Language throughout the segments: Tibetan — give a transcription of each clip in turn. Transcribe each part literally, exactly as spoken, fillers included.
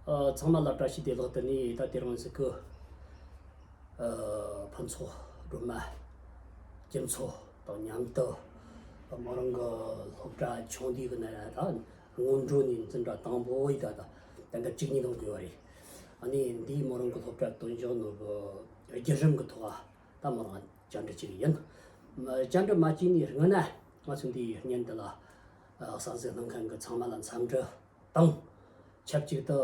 ཨ། ཚང་མ་ལ་བཀྲ་ཤིས་བདེ་ལེགས། དེ་ནས་ད་དེ་རིང་ཟིག་གི། ཨ། ཕུན་ཚོགས་སྒྲོལ་མ་སྤྱི་ཚོགས་དང་མཉམ་དུ་མོ་རང་གི་སློབ་གྲྭ་ཆུང་དུས་གི་ནས་ད་སྔོན་འགྲོ་ནས་འཛིན་གྲྭ་དང་པོ་ཡི་ད་ད་ད་ལྟ་བཅུ་གཉིས་གནང་དགོས་པ་རེད། ཨ་ནི་འདིའི་མོ་རང་གི་སློབ་གྲྭ་སྟོན་བྱུང་ནོ་གི་བརྒྱུད་རིམ་གི་ཐོག་ད་མོ་རང་བཅར་འདྲི་བྱེད་ཀྱི་ཡིན། བཅར་འདྲི་མ་བྱས་ནས་སྔོན་ན་ང་ཚོ་འདིའི་བརྙན་འདི་ལ་གསན་གཟིགས་གནང་མཁན་གི་ཚང་མ་ལ་འཚམས་འདྲི་དང་། ཆབས་ཅིག་ཏུ་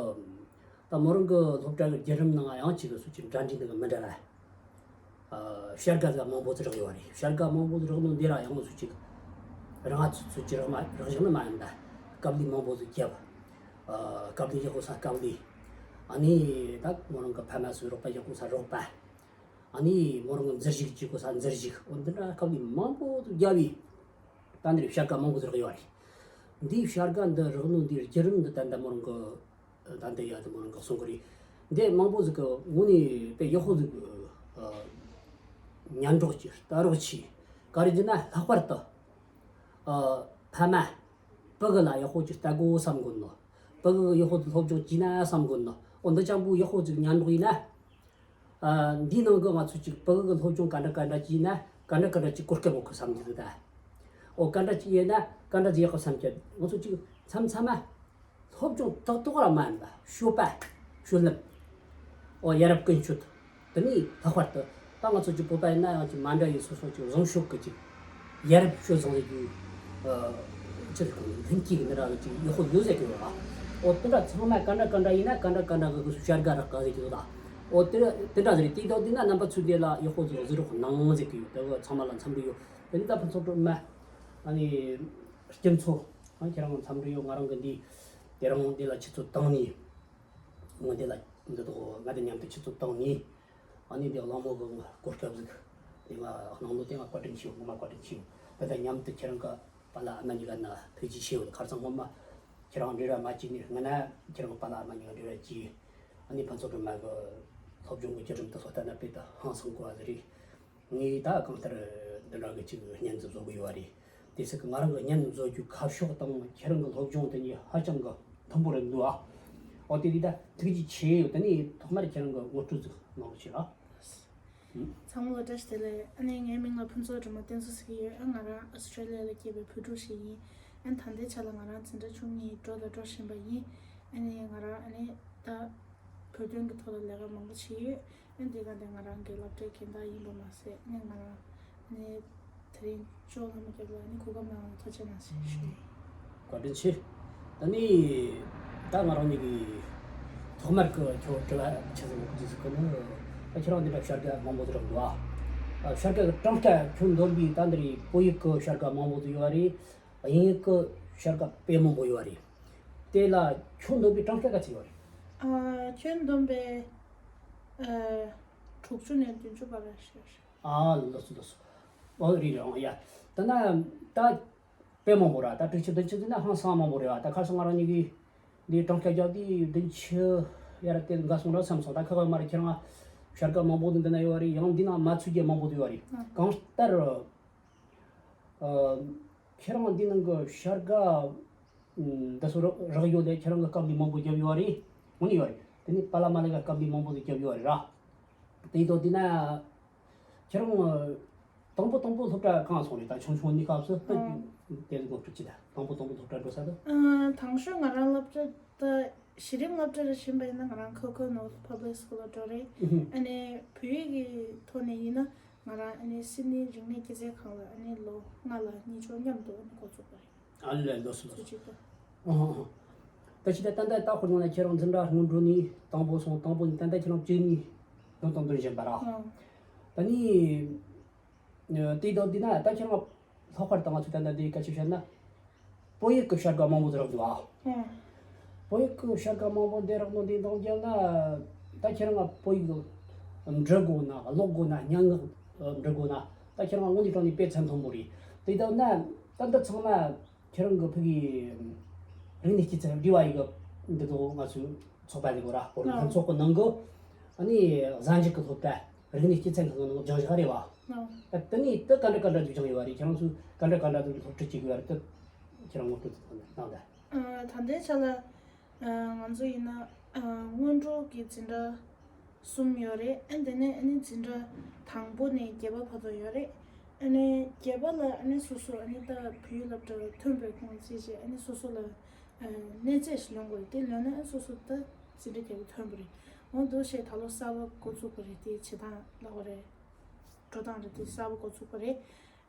ད་མོ་རང་གི་སློབ་གྲྭ་གི་བརྒྱུད་རིམ་ནང་ཡང་ཅིག་སུ་ཅིག་འདྲ་འདྲ་འདི་གི་མི་འདྲ་བ། ཨ། བྱ་དགའ་ཟིག་མང་པོ་ཟིག་རག་ཡོད་རེད། བྱ་དགའ་མང་པོ་ཟིག་རག་ནོ་འདི་ར་ཡང་སུ་ཅིག་རང་ང་ཚོ་ཚོ་ཅིག་རག་མ་རག་བཞག་ནི་མ་ཡིན་ད། དཀའ་ལས་མང་པོ་ཟིག་བརྒྱབ། ཨ། དཀའ་ལས་ཡག་པོ་ས་དཀའ་ལས། ཨ་ནི་ད་མོ་རང་གི་ཕ་མ་སུ་རོགས་པ་ཡག་པོ་ས་རོགས་པ། ཨ་ནི་མོ་རང་གི་འཛུལ་ཞུགས་བྱེད་དགོས་ས་འཛུལ་ཞུགས། འོ་འདི་འདྲ་སྐབས་ནས་མང་པོ་ཟིག་བརྒྱབ་བས། ད་འདིར་བྱ་དགའ་མང་པོ་ཟིག་རག་ཡོད་རེད། འདིའི་བྱ་དགའ་འདི་རག་ནོ་འདིའི་བརྒྱུད་རིམ་འདི་ད་ལྟ་མོ་རང་གི་ད་འདི་ཡ་དེ་མོ་རང་གི་གསུང་གི་རེད། འདི་མང་པོ་ཟིག་གི་ངོ་ནས་དཔེ་ཡག་པོ་ཟིག་ཨ། མཉམ་འགྲོགས་ཀྱི་ལྟ་རོགས་བྱས། ག་རེ་བྱས་ན་ལྷག་པར་དུ། ཨ། ཕ་མ་ཕྲུ་གུ་ལ་ཡག་པོ་ཅིག་ལྟ་དགོས་བསམ་དགོས་ནོ། ཕྲུ་གུ་ཡག་པོ་ཅིག་སློབ་སྦྱོང་བྱས་ན་བསམ་དགོས་ནོ། འོ་འདི་ཅང་པོ་ཡག་པོ་ཅིག་མཉམ་འགྲོགས་ཡིན་ན། ཨ། འདིའི་ནང་གི་ང་ཚོ་ཅིག་ཕྲུ་གུ་གི་སློབ་སྦྱོང་ག་འདྲ་ག་འདྲ་ཅིག་ཡིན་ན་ག་འདྲ་ག་འདྲ་ཅིག་གོ་སྐབས་ཡོད་གི་བསམ་གྱི་འདུག་ད། འོ་ག་འདྲ་ཅིག་ཡིན་ན་ག་འདྲ་ཅིག་ཡག་གི་བསམ་གྱི། ང་ཚོ་ཅིག་མཚམས་མཚམས་མ་སློབ་སྦྱོང་ཏག་ཏག་ར་མ་ཡིན་པ། སྤྱོད་པ། སྤྱོད་ལམ། འོ་ཡ་རབས་ཀུན་སྤྱོད། དེ་ནས་ལྷག་པར་དུ་ད་ང་ཚོ་ཅིག་བོད་པ་ཡིན་ན་ཡང་ཅིག་མ་འདྲ་བའི་སོ་སོ་ཅིག་བཟང་ཕྱོགས་ཀྱི་ཅིག་ཡ་རབས་སྤྱོད་བཟང་ལས་རྒྱུ། ཨ། ཅི་ཟེར་དགོས་ལྷན་སྐྱེས་ཀྱི་འདི་འདྲ་གི་ཅིག་ཡག་པོ་ཡོད་ཟེར་གི་ཡོད་ལ། འོ་དེ་འདྲ་ཚང་མ་ག་འདྲ་ག་འདྲ་ཡིན་ན་ག་འདྲ་ག་འདྲ་གི་བྱ་དགའ་རག་ག་ཟེར་གི་ཡོད་ལ། འོ་དེ་དེ་འདྲ་ཟེར་དེ་དག་འདི་ན་རྣམ་པ་ཚོས་འདི་ལ་ཡག་པོ་ཟིག་གཟིགས་རོགས་གནང་ཟེར་གི་ཡོད། དེ་གི་ཚང་མ་ལ་འཚམས་འདྲི་ཡོད། དེ་ནི་ད་ཕུན་ཚོགས་སྒྲོལ་མ། ཨ་ནི་སྤྱི་ཚོགས། ཨ། ཁྱེད་རང་འཚམས་འདྲི་ཡོད། ང་རང་གི་འདི་དེ་རིང་འདི་ལ་ཆུ་ཚོད་བཏང་ནས། ངོ་དེ་ལ་འདི་དག་ང་དང་མཉམ་དུ་ཆུ་ཚོད་བཏང་ནས། ཨ་ནི་འདི་གླེང་མོལ་གི་གོ་སྐབས་ཟིག་དེ་ང་གནང་ནོ་དེ་ང་བཀའ་དྲིན་ཆེ། ངོ་མ་བཀའ་དྲིན་ཆེ། ད་ལྟ་མཉམ་དུ་ཁྱེད་རང་གི་པཱ་ལགས་ཨ་མ་གཉིས་ཀ་ན་ཐུགས་རྗེ་ཆེ་ཡོད། ཁ་སང་སྔོན་མ་ཁྱེད་རང་འབྲེལ་བ་མ་བྱས་ནས་སྔ་ན་ཁྱེད་རང་གི་པཱ་ལགས་ཨ་མ་གཉིས་ཀ་འབྲེལ་བ་བྱས། ཨ་ནི་ཕུན་ཚོགས་སྒྲོལ་མ་གི་སློབ་སྦྱོང་གི་བརྒྱུད་རིམ་དེ་ཚོ་ལྟ་ན་དཔེ་ད་ཧང་སང་དགོས་པ་ཟིག་རེད། ངས་ད་གང་ལྟར་འདི་འདྲ་གི་ཅིག་བརྙན་འཛུགས་བཟོ་གི་ཡོད་རེད། དེ་ཟེར་གི་ང་རང་གི་བརྙན་བཟོ་རྒྱུ་ཁ་ཕྱོགས་དང་ཁྱེད་རང་གི་སློབ་སྦྱོང་དེ་གཉིས་ཧ་ཅང་གི་མཐུན་པོ་རེད་འདུག་ཨ། འོ་དེ་དེ་ད་ཐུགས་རྗེ་ཆེ་ཡོད། དེ་ནས་ཐོག་མར་ཁྱེད་རང་གི་ངོ་སྤྲོད་ཅིག་གནང་རོགས་བྱེད་ཨ། ཚང་མ་ལ་བཀྲ་ཤིས་བདེ་ལེགས། ཨ་ནི་ངའི་མིང་ལ་ཕུན་ཚོགས་སྒྲོལ་མ་བསྟན་འཛིན་ཟེར་གི་ཡོད། ཨ། ང་རང་ཨོ་སི་ཀྲེ་ལི་ཡ་ལ་སྐྱེས་པའི་བོད་ཕྲུག་ཞིག་ཡིན། ཨ། ད་ལྟའི་ཆ་ལ་ང་རང་འཛིན་གྲྭ་བཅུ་གཉིས་འགྲོ་དང་འགྲོ་བཞིན་པ་ཡིན། ཨ་ནི་ང་རང་ཨ་ནི་ད་བོད་དོན་གྱི་ཐོག་ལ་ལས་ཀ་མང་པོ་བྱས་ཡོད། ཨ། འདི་ག་འདི་ང་རང་གི་སློབ་གྲྭའི་རྒན་བདག་ཡིན་པ་མ་ཟད། ཨ་ནི་ང་རང་ཨ་ནི་དེ་རིང་ཅོག་ལྷ་མོ་རྒྱབ་ལ་ཨ་ནི་གོ་སྐབས་གནང་བ་ཐུགས་རྗེ་གནང་ཞེས་ཞུ། བཀའ་དྲིན་ཆེ། ད་ནི་ད་ང་རང་གཉིས་ཀྱིས་ཐོག་མར་གྱི་ཁྱོད་དྲི་བ་ཆེ་ཟིག་ཡོད་ཟིག་གི་ནི། ད་ཁྱེད་རང་འདི་འདྲ་བྱ་དགའ་མང་པོ་ཟིག་རག་འདུག་ཨ། བྱ་དགའ་གི་གྲངས་ཀ་ཁྱོད་འདོན་པའི་ད་འདི་རེད། བོད་ཡིག་གི་བྱ་དགའ་མང་པོ་ཟིག་ཡོད་རེད། དབྱིན་ཡིག་གི་བྱ་དགའ་དཔེ་མང་པོ་ཡོད་རེད། དེ་ལ་ཁྱོད་འདོན་པའི་གྲངས་ཀ་ག་ཚོད་ཡོད་རེད། ཨ། ཁྱོད་འདོན་པའི་ཨ་དྲུག་ཅུ་ནས་བདུན་ཅུ་བར་རེད་ཤག་ཨ། ལགས་སོ་ལགས་སོ། ཨོ་རེད་རེད། ཨང་། ཡ། ད་ན་ད་དཔེ་མང་པོ་ར། ད་དྲུག་ཅུ་བདུན་ཅུ་ཟེར་ན་ཧང་སང་མང་པོ་རེད་བ། ད་ཁ་སང་ང་རང་གཉིས་ཀྱིས་འདི་གྲངས་ཀ་རྒྱག་དུས་བདུན་ཅུ་ཡར་དེ་འགའ་སོང་ར་བསམ་སོང་། ད་ཁ་ཁ་མར་ཁྱེད་རང་བྱ་དགའ་མང་པོ་འདི་འདི་ན་ཡོད་རེད། ཡང་འདི་ནང་མ་ཚུད་རྒྱུ་མང་པོ་འདུག་ཡོད་རེད། ཨ། གང་ལྟར། ཨ། ཁྱེད་རང་འདི་ནང་གི་བྱ་དགའ་འདི་ཚོ་རག་ཡོད་ལས། ཁྱེད་རང་གི་སྐབས་འདི་མང་པོ་བརྒྱབ་ཡོད་རེད། འོ་ནི་ཡོད་རེད། དེ་ནི་པཱ་ལགས་མ་ལགས་ཀྱི་སྐབས་འདི་མང་པོ་ཟིག་བརྒྱབ་ཡོད་རེད་ར། དེ་ཡིན་དུས་འདི་ན་ཁྱེད་རང་དང་པོ་དང་པོ་སློབ་གྲྭ་གང་སོང་རེད། ད་ཆུང་ཆུང་གཉིས་སྐབས་སུ་ད། ཨང་། དེ་ཚོ་ངོ་སྤྲོད་བྱེད་ད། དང་པོ་དང་པོ་སློབ་གྲྭ་འགྲོ་ས་ད། ཨང་། དང་ཤོས་ང་རང་སློབ་གྲྭ་ད་གཞི་རིམ་སློབ་གྲྭ་རེ་ཕྱིན་པ་ཡིན་ན་ང་རང་ཁོ་ཁོ་ནོར་ཕ་བྷི་ལིག་སི་ཀུལ་ལ་འགྲོ་རེད། ཨ་ནི་བོད་ཡིག་གི་ཐོག་ནས་ཡིན་ན་ང་རང་ཨ་ནི་སིད་ནི་རིག་གནས་སྐྱེད་ཚལ་ཁང་ལ་ཨ་ནི་ལོ་ལྔ་ལ་གཉིས་ཆོག་མཉམ་དུ་ཨ་ནི་འགོ་ཚུགས་པ་རེད། ཨ་ལས། ལགས་སོ་ལགས་སོ། ཚུགས་ཅིག་ད། ཨ་ཨ། ད་ཕྱི་ད་ད་ལྟ་ད་ཧོར་ནང་ལ་ཁྱེད་རང་འཛིན་གྲྭ་སྔོན་འགྲོ་ནས་དང་པོ་སོང་། དང་པོ་ནས་ད་ལྟ་ཁྱེད་རང་བཅུ་གཉིས་འདོན་དང་འདོན་བཞིན་པ་ར། ཨ། ད་ནི། ཨ། དེ་དང་དེ་ན་ད་ཁྱེད་རང་ལྷག་པར་དུ་ང་ཚོ་ད་ལྟ་འདི་སྐད་ཆ་བཤད་ན། བོད་ཡིག་གི་བྱ་དགའ་མང་པོ་ཟིག་རག་འདུག་ཨ། ཨ། བོད་ཡིག་གི་བྱ་དགའ་མང་པོ་འདི་རག་ནོ་འདི་འདང་བརྒྱབ་ན། ད་ཁྱེད་རང་བོད་ཡིག་འབྲི་དགོས་ན། ཀློག་དགོས་ན། སྙན་ངག་འབྲི་དགོས་ན། ད་ཁྱེད་རང་དངོས་གནས་དྲང་གནས་དཔེ་ཚད་མཐོན་པོ་རེད། དེ་ལྟར་ན་ད་འདི་ཚང་མ་ཁྱེད་རང་གི་ཕ་གི་རིག་གནས་སྐྱེད་ཚལ་འབྲི་བ་ཡི་གི་འདི་ཚོ་ང་ཚོའི་ཚོགས་པ་ཟིག་གོ་ར། བོད་རིགས་ལྷན་ཚོགས་གི་ནང་གི་ཨ་ནི་གཟའ་མཇུག་གི་སློབ་གྲྭ། རིག་གནས་སྐྱེད་ཚལ་ཁང་ནང་སྦྱང་བཞག་རེད་བ། ཨ། དེ་ནས་དེ་ག་འདྲ་ག་འདྲ་ཅིག་སྦྱངས་ཡོད་བ་རེད། ཁྱེད་རང་ཚོས་ག་འདྲ་ག་འདྲ་ཅིག་སློབ་ཁྲིད་བྱེད་དགོས་བ་རེད། དེ་ཁྱེད་རང་ངོ་སྤྲོད་ཅིག་གནང་དང་། ཨ། ད་ལྟའི་ཆ་ལ་ ང་ཚོ་ཡིན་ན་སྔོན་འགྲོ་གི་འཛིན་གྲྭ་གསུམ་ཡོད་རེད། ཨ་དེ་ནས་ཨ་ནི་འཛིན་གྲྭ་དང་པོ་ནས་བརྒྱད་པ་བར་དུ་ཡོད་རེད། ཨ་ནི་བརྒྱད་པ་ལ་ཨ་ནི་སོ་སོ་ཨ་ནི་ད་བོད་ཡིག་སློབ་གྲྭ་ཐོན་པའི་ཁོངས་བརྩིས་བྱས་ཨ་ནི་སོ་སོ་ལ་གནས་རྫས་ཤིག་ལོན་དགོས་རེད། དེ་ལོན་ན་ཨ་སོ་སོ་ད་འཛིན་གྲྭ་བརྒྱད་པ་ཐོན་པ་རེད། འོ་འདུག་བྱས་ད་ལོ་གསར་པ་འགོ་བཙུགས་པ་རེད། དེ་བྱེད་སྟངས་ལབ་དགོས་རེད། འགྲོ་སྟངས་རེད། དེ་གསར་པ་འགོ་བཙུགས་པ་རེད།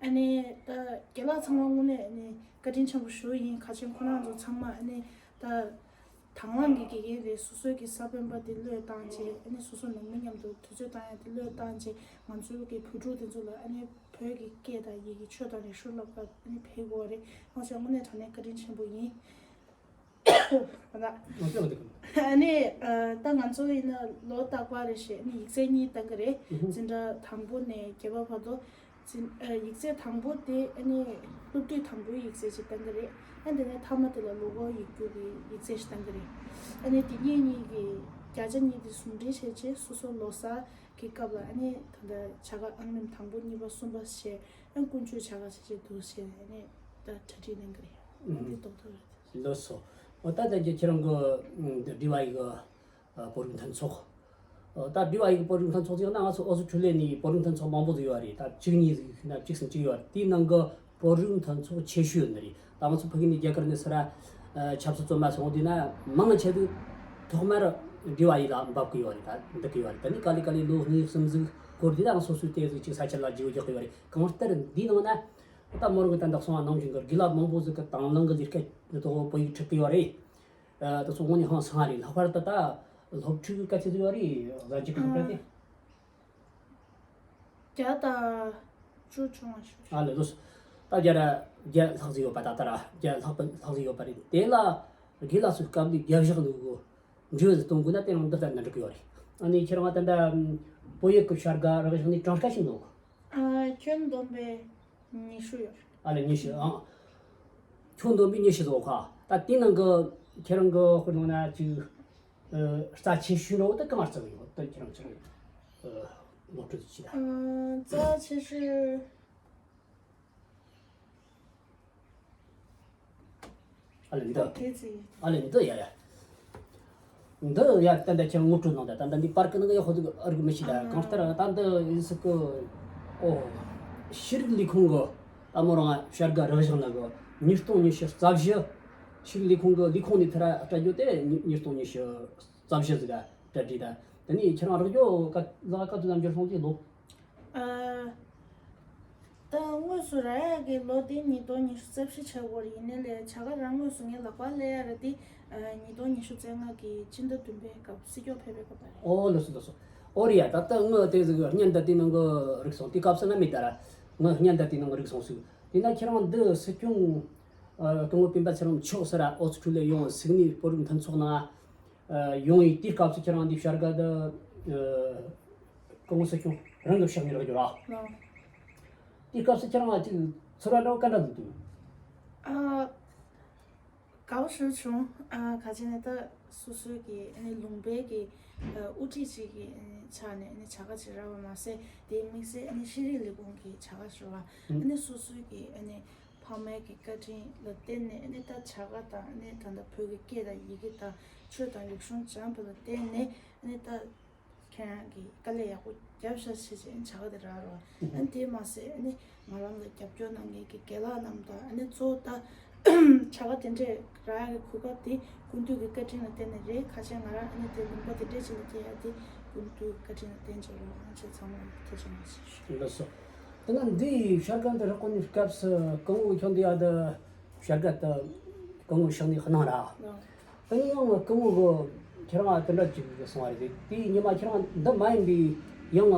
ཨ་ནི་ད་རྒན་ལགས་ཚང་མ་དངོས་གནས་ཨ་ནི་བཀའ་དྲིན་ཆེན་པོ་ཞུ་ཡིན། ཁ་ཆེམས་ཁོ་རང་ཚོ་ཚང་མ་ཨ་ནི་ད་དང་བླངས་ཀྱི་དགེ་རྒན་རེད། སོ་སོའི་གི་ས་བོན་པ་དེ་བློས་བཏང་བྱས་ཨ་ནི་སོ་སོ་ནང་མི་མཉམ་དུ་དུས་ཚོད་བཏང་ཡ་དེ་བློས་བཏང་བྱས་ང་ཚོའི་གི་བོད་ཕྲུག་དེ་ཚོ་ལ་ཨ་ནི་བོད་ཀྱི་སྐད་དང་ཡི་གེ་ཆོས་དང་རིག་གཞུང་བསླབ་སྐབས་ཨ་ནི་ཕེབས་དགོས་རེད། ང་ཚོ་དངོས་གནས་དྲང་གནས་བཀའ་དྲིན་ཆེན་པོ་ཡིན། ང་ཚོ་ཨ་ནི་ད་ང་ཚོ་ཡིན་ན་ལོ་རྟག་པར་རེ་བཞིན་ཨ་ནི་ཡིག་ཚད་གཉིས་བཏང་གི་རེད། འཛིན་གྲྭ་དང་པོ་ནས་བརྒྱད་པ་བར་དུ། འཛིན་ཨ་ཡིག་ཚད་དང་པོ་དེ་ཨ་ནི་སློབ་ཁྲིད་དང་པོའི་ཡིག་ཚད་ཅིག་བཏང་གི་རེད། ཨ་དེ་ནས་མཐའ་མ་དེ་ལ་ལོ་འཁོར་ཡིག་རྒྱུགས་ཀྱི་ཡིག་ཚད་ཞིག་བཏང་གི་རེད། ཨ་ནི་དེ་གཉིས་གཉིས་ཀྱི་བརྒྱ་ཆ་གཉིས་དེ་ཟུང་འབྲེལ་བྱས་རྗེས་སོ་སོ་ལོ་གསར་གྱི་སྐབས་ལ་ཨ་ནི་ད་ལྟ་བྱ་དགའ་ཨང་རིམ་དང་པོ་གཉིས་པ་གསུམ་པ་བྱས་ཨ་ཀུན་སྤྱོད་བྱ་དགའ་བྱས་རྗེས་འདུག་བྱས་ཨ་ནི་ད་གྲ་སྒྲིག་གནང་གི་རེད། ཨ་ནི་རྡོག་རྡོག་རེད། ལགས་སོ། འོ་ད་ལྟ་ཁྱེད་རང་གི་འདི་བ་ཡི་གི་ཨ་བོད་རིགས་མཐུན་ཚོགས། ཨ་ད་བྲིས་པ་ཡི་བོད་རིགས་མཐུན་ཚོགས་ཟེར་ན་ང་ཚོ་ཨོ་སི་ཁྲུ་ལི་ཡ་ནས་བོད་རིགས་མཐུན་ཚོགས་མང་པོ་ཟིག་ཡོད་རེད། ད་བཅུ་གཉིས་ཟིག་ན་བཅུ་གསུམ་ཅིག་ཡོད་རེད། དེའི་ནང་གི་བོད་རིགས་མཐུན་ཚོགས་ཆེ་ཤོས་ཡོད་ནི་རེད། ད་ང་ཚོ་ཕ་གི་ནས་རྒྱ་གར་ནས་སུ་ར་ཨ་ཆབ་སྲིད་བཙོན་མ་སོང་དུས་ན་མང་ཆེ་དུས་ཐོག་མར་བྲིས་པ་ཡི་ལ་འབབ་གི་ཡོད་རེད། ད་འདུག་གི་ཡོད་རེད། ད་ནི་ག་ལེ་ག་ལེ་ལོ་གཉིས་གསུམ་ཟིག་འགོར་དུས་ད་ང་སོ་སོའི་དེ་ཟིག་ཅིག་ས་ཆ་ལ་བརྗེ་པོ་རྒྱག་གི་ཡོད་རེད། གང་ལྟར་འདིའི་ནང་ན་ད་མོ་རང་གི་ད་འདག་སོང་བ་ནང་བཞིན་གི་དགེ་ལགས་མང་པོ་ཟིག་གི་དང་བླངས་གི་ལས་ཀ་དོ་བོད་ཡིག་ཁྲིད་གི་ཡོད་རེད། ཨ་ད་སོ་དངོས་གནས་ཧང་སང་རེད། ལྷག་པར་དུ་ད་སློབ་ཕྲུག་གི་སྐད་ཆ་ཟིག་ཡོད་རེད། གཟའ་མཇུག་གི་སློབ་གྲྭ་དེ། བརྒྱ་དང་བཅུ་བཅོ་ལྔ་ཞུ། ཨ་ལེ་ལོས། ད་བརྒྱ་ར་བརྒྱ་ལྷག་ཟིག་ཡོད་པ། ད་ལྟ་ར་བརྒྱ་ལྷག་པ་ལྷག་ཟིག་ཡོད་པ་རེད། དེ་ལ་དགེ་ལགས་སུ་སྐབས་འདི་བརྒྱ་བཞག་འདུག་གོ། འཇུ་ཟིག་གཏོང་དགོས་ན་དེ་རང་འདི་ལྟར་ན་འགྲིག་གི་ཡོད་རེད། ཨ་ནི་ཁྱེད་རང་ད་ལྟ་བོད་ཡིག་གི་བྱ་དགའ་རག་བཞག་ནས་གྲངས་ཀ་ཞིག་འདུག་ཨ་ཁྱོན་བསྡོམས་པས་ཉི་ཤུ་ཡོད་རེད། ཨ་ལེ་ཉི་ཤུ་ཨང་། ཁྱོན་བསྡོམས་པས་ཉི་ཤུ་ཟིག་ཁ། ད་དེའི་ནང་གི་ཁྱེད་རང་གི་དཔེར་ན་ཅིག་ཨ་རྩ་ཆེ་ཤོས་འདྲ་བོ་དེ་གང་རྩ་ཡོད་དེ་ཁྱེད་རང་ཁྱེད་རང་ཨ་ངོ་སྤྲོད་ཅིག་ད། ཨ་རྩ་ཆེ་ཤོས། ཨ་ལེ་འདི། དེ་ཚེ། ཨ་ལེ་འདི་ཡ་ཡ། འདི་ཡ་ད་ལྟ་ཁྱེད་ངོ་སྤྲོད་གནང་ད། ད་ལྟ་འདི་པར་ཀི་ནང་ཡ་ཧོ་ཟིག་ཨ་རིག་མི་ཤེས་ད། ཨ། གང་ལྟར་ད་འདི་ཡིན་སྲིད་གི། ཨོ། ཤེས་རིག་ལས་ཁུངས་གི་ད་མོ་རང་བྱ་དགའ་རག་བཞག་ན་གི་ཉིས་སྟོང་ཉི་ཤུ་རྩ་བཞི། ཤེས་རིག་ལས་ཁུངས་གི་ལས་ཁུངས་ནས་ཐར་སྤྲད་རྒྱུ་དེ་ཉིས་ཉིས་སྟོང་ཉི་ཤུ་རྩ་བཞི་ཟིག་ག་སྤྲད་དྲིས་ད། དེ་ནས་ཁྱེད་རང་རག་རྒྱུ་ག་ལག་ག་དུས་ཙམ་འབྱོར་སོང་ཅིག་ལོ། ཨ། ད་དངོས་སུ་རག་ཡག་གི་ལོ་དེ་ཉིས་སྟོང་ཉི་ཤུ་རྩ་བཞི་ཆགས་ཡོད་རེད། ཡིན་ནའི་ལས་བྱ་དགའ་རག་དངོས་སུ་ངའི་ལག་པར་སླེབས་ཡག་རེད་དེ། ཨ། ཉིས་སྟོང་ཉི་ཤུ་རྩ་ལྔ་གི་སྤྱི་ཟླ་བདུན་པའི་སྐབས་སྲིད་སྐྱོང་ཕེབས་པའི་སྐབས་ལ་རེད། ཨོ་ལགས་སོ་ལགས་སོ། ཨོ་རེད་ཡ། ད་ལྟ་ངས་དེ་ཟིག་སྙན་དར་དེ་ནང་གི་རིག་སོང་། དེ་སྐབས་སུ་ང་མེད་ད་ར། ངས་སྙན་དར་དེ་ནང་གི་རིག་སོང་ཟིག། དེས་ན་ཁྱེད་རང་འདི་སྲིད་སྐྱོང་ཨ་སྐུ་ངོ་སྤེན་པ་ཚེ་རིང་མཆོག་ཟེར་ར་ཨོ་སི་ཁྲུ་ལི་ཡ་ཡོང་སིད་ནི་བོད་རིགས་མཐུན་ཚོགས་ནང་ཨ་ཡོང་ཡི་དེའི་སྐབས་སུ་ཁྱེད་རང་འདི་བྱ་དགའ་འདི་ཨ་སྐུ་ངོ་སྲིད་སྐྱོང་རང་གི་ཕྱག་ནས་རག་རྒྱུ་ར། ལགས། དེའི་སྐབས་སུ་ཁྱེད་རང་ཅིག་ཚོར་བ་འདྲ་བོ་ག་འདྲ་འདུག་འདུག་ཨ། དགའ་པོ་ཞེ་པོ་བྱུང་། ཨ། ག་ཅི་ནས་ད་སོ་སོའི་གི་ཨ་ནི་ལུང་པའི་གི་ཨ་དབུ་ཁྲིད་ཅིག་གི་ཨ་ནི་ཕྱག་ནས་ཨ་ནི་བྱ་དགའ་ཅིག་རག་པ་མ་ཟད་དེའི་དམིགས་བསལ་ཨ་ནི་ཤེས་རིག་ལས་ཁུངས་ཀྱི་བྱ་དགའ་ཞུ་བ་ཨ་ནི་སོ་སོའི་གི་ཨ་ནི་ཕ་མའི་གི་བཀའ་དྲིན་ལ་བརྟེན་ནས་ཨ་ནི་ད་བྱ་དགའ་དང་ཨ་ནི་ད་ལྟ་བོད་ཀྱི་སྐད་དང་ཡི་གེ་དང་ཆོས་དང་རིག་གཞུང་སྦྱངས་པ་ལ་བརྟེན་ནས་ཨ་ནི་ད་ཁྱེད་རང་གིས་དཀའ་ལས་ཡག་པོ་བརྒྱབ་ཤག་བྱས་རྗེས་བྱ་དགའ་དེ་རག་རོགས། ཨ་ནི་དེ་མ་ཟད་ཨ་ནི་ང་རང་ལ་རྒྱབ་སྐྱོར་གནང་མཁན་གྱི་རྒན་ལགས་རྣམས་དང་ཨ་ནི་གཙོ་བོ་ད་བྱ་དགའ་དེ་འདྲས་རག་ཡག་གི་གོ་སྐབས་དེ་ཀུན་འདུས་ཀྱི་བཀའ་དྲིན་ལ་བརྟེན་ནས་རེད། ཁ་ཆེ་ང་རང་ཨ་ནི་དེ་ལུང་པ་དེ་འདྲས་ཅིག་ལ་སྐྱེས་ཡག་དེ་ཀུན་འདུས་བཀའ་དྲིན་ལ་བརྟེན་བྱས་རོགས། ཨ་ནི་ཁྱེད་ཚང་མ་ལ་ཐུགས་རྗེ་གནང་ཞེས་ཞུ། ལགས་སོ། དེ་ན་འདིའི་བྱ་དགའ་འདི་རག་གོ་ནི་སྐབས་སུ་སྐུ་ངོ་ཁྱོད་འདི་ཡག་འདི་བྱ་དགའ་དེ་སྐུ་ངོ་ཕྱག་ནས་གནང་ར། ལགས། དེ་ནས་ཡང་སྐུ་ངོ་གི་ཁྱེད་རང་དེ་འདྲ་ཅིག་གསུང་བ་རེད། དེ་ཉི་མ་ཁྱེད་རང་འདི་མ་ཡིན་པའི་ཡང་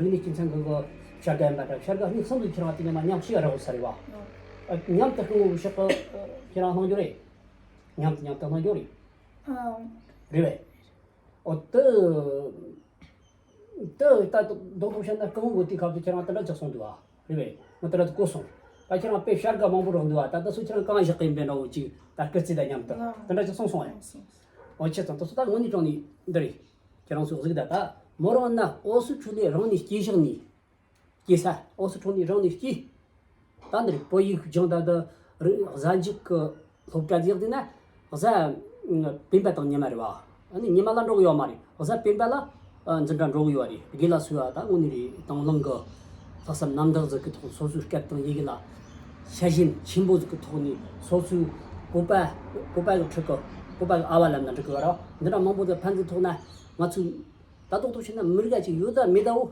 རིག་གནས་སྤྱི་མཚན་གི་གི་བྱ་དགའ་ཡིན་པ་འདྲ། བྱ་དགའ་གཉིས་གསུམ་དུ་ཁྱེད་རང་དེ་ཉི་མ་མཉམ་ཞིག་རག་ས་རེད་བ། ཨ། མཉམ་དུ་སྐུ་ངོ་གི་ཕྱག་གི་ཁྱེད་རང་གནང་རྒྱུ་རེད། མཉམ་དུ་མཉམ་དུ་གནང་རྒྱུ་རེད། ཨ། རེད་བས། ཨོ་དེ། དེ་ད་རྡོག་རྡོག་བཤད་ན་སྐུ་ངོ་གི་དེའི་སྐབས་སུ་ཁྱེད་རང་དེ་འདྲ་ཅིག་གསུངས་འདུག་ཨ། རེད་བས། ང་དེ་འདྲ་ཅིག་གོ་སོང་། ད་ཁྱེད་རང་དཔེ་བྱ་དགའ་མང་པོ་རག་འདུག་ཨ། ད་ལྟ་སུ་ཁྱེད་རང་གང་བཞག་གི་ཡིན་པའི་འདྲ་བོ་ཅིག་ད་སྐུ་རྩེད་དང་མཉམ་དུ་ཨ། དེ་འདྲ་ཅིག་གསུངས་སོང་ཨ། གསུངས་སོང་། ཨོ་ཆེ་ཙང་དེ་ཚོ་ད་དངོས་གནས་དྲང་གནས་འདི་རེད། ཁྱེད་རང་ཚོས་གཟིགས་ད་ད་མོ་རང་ན་ཨོ་སི་ཁྲུ་ལི་རང་ནས་སྐྱེས་བཞག་ནས། སྐྱེས་ས་ཨོ་སི་ཁྲུ་ལི་རང་ནས་སྐྱེས། ད་འདིར་བོད་ཡིག་སྦྱངས་ད་ད་རི་གཟའ་མཇུག་གི་སློབ་གྲྭ་རྫོགས་དུས་ན། གཟའ་སྤེན་པ་དང་ཉི་མ་རེད་བ། ཨ་ནི་ཉི་མ་ལ་འགྲོ་གི་ཡོད་མ་རེད། གཟའ་སྤེན་པ་ལ་ཨ་འཛིན་གྲྭ་འགྲོ་གི་ཡོད་རེད། དགེ་ལགས་སུ་ཡ་ད་དངོས་གནས་རེད། དང་བླངས་གི་ལྷག་བསམ་རྣམ་དག་ཟིག་གི་ཐོག་སོ་སོའི་སྐད་དང་ཡི་གེ་ལ་ཤ་ཞེན་ཆེན་པོ་ཟིག་གི་ཐོག་ནས་སོ་སོའི་བོད་པ་བོད་པ་གི་ཕྲུ་གུ་བོད་པ་གི་ཨ་བ་ལབ་ན་འགྲིག་གི་ཡོད་རེད། འདི་འདྲ་མང་པོ་ཟིག་ཕན་ཚུན་ཐོག་ན་ང་ཚོས་ད་ཏོག་ཏོག་བྱས་ན་མི་རིགས་ཅིག་ཡོད་ད་མེད་ད་འོ།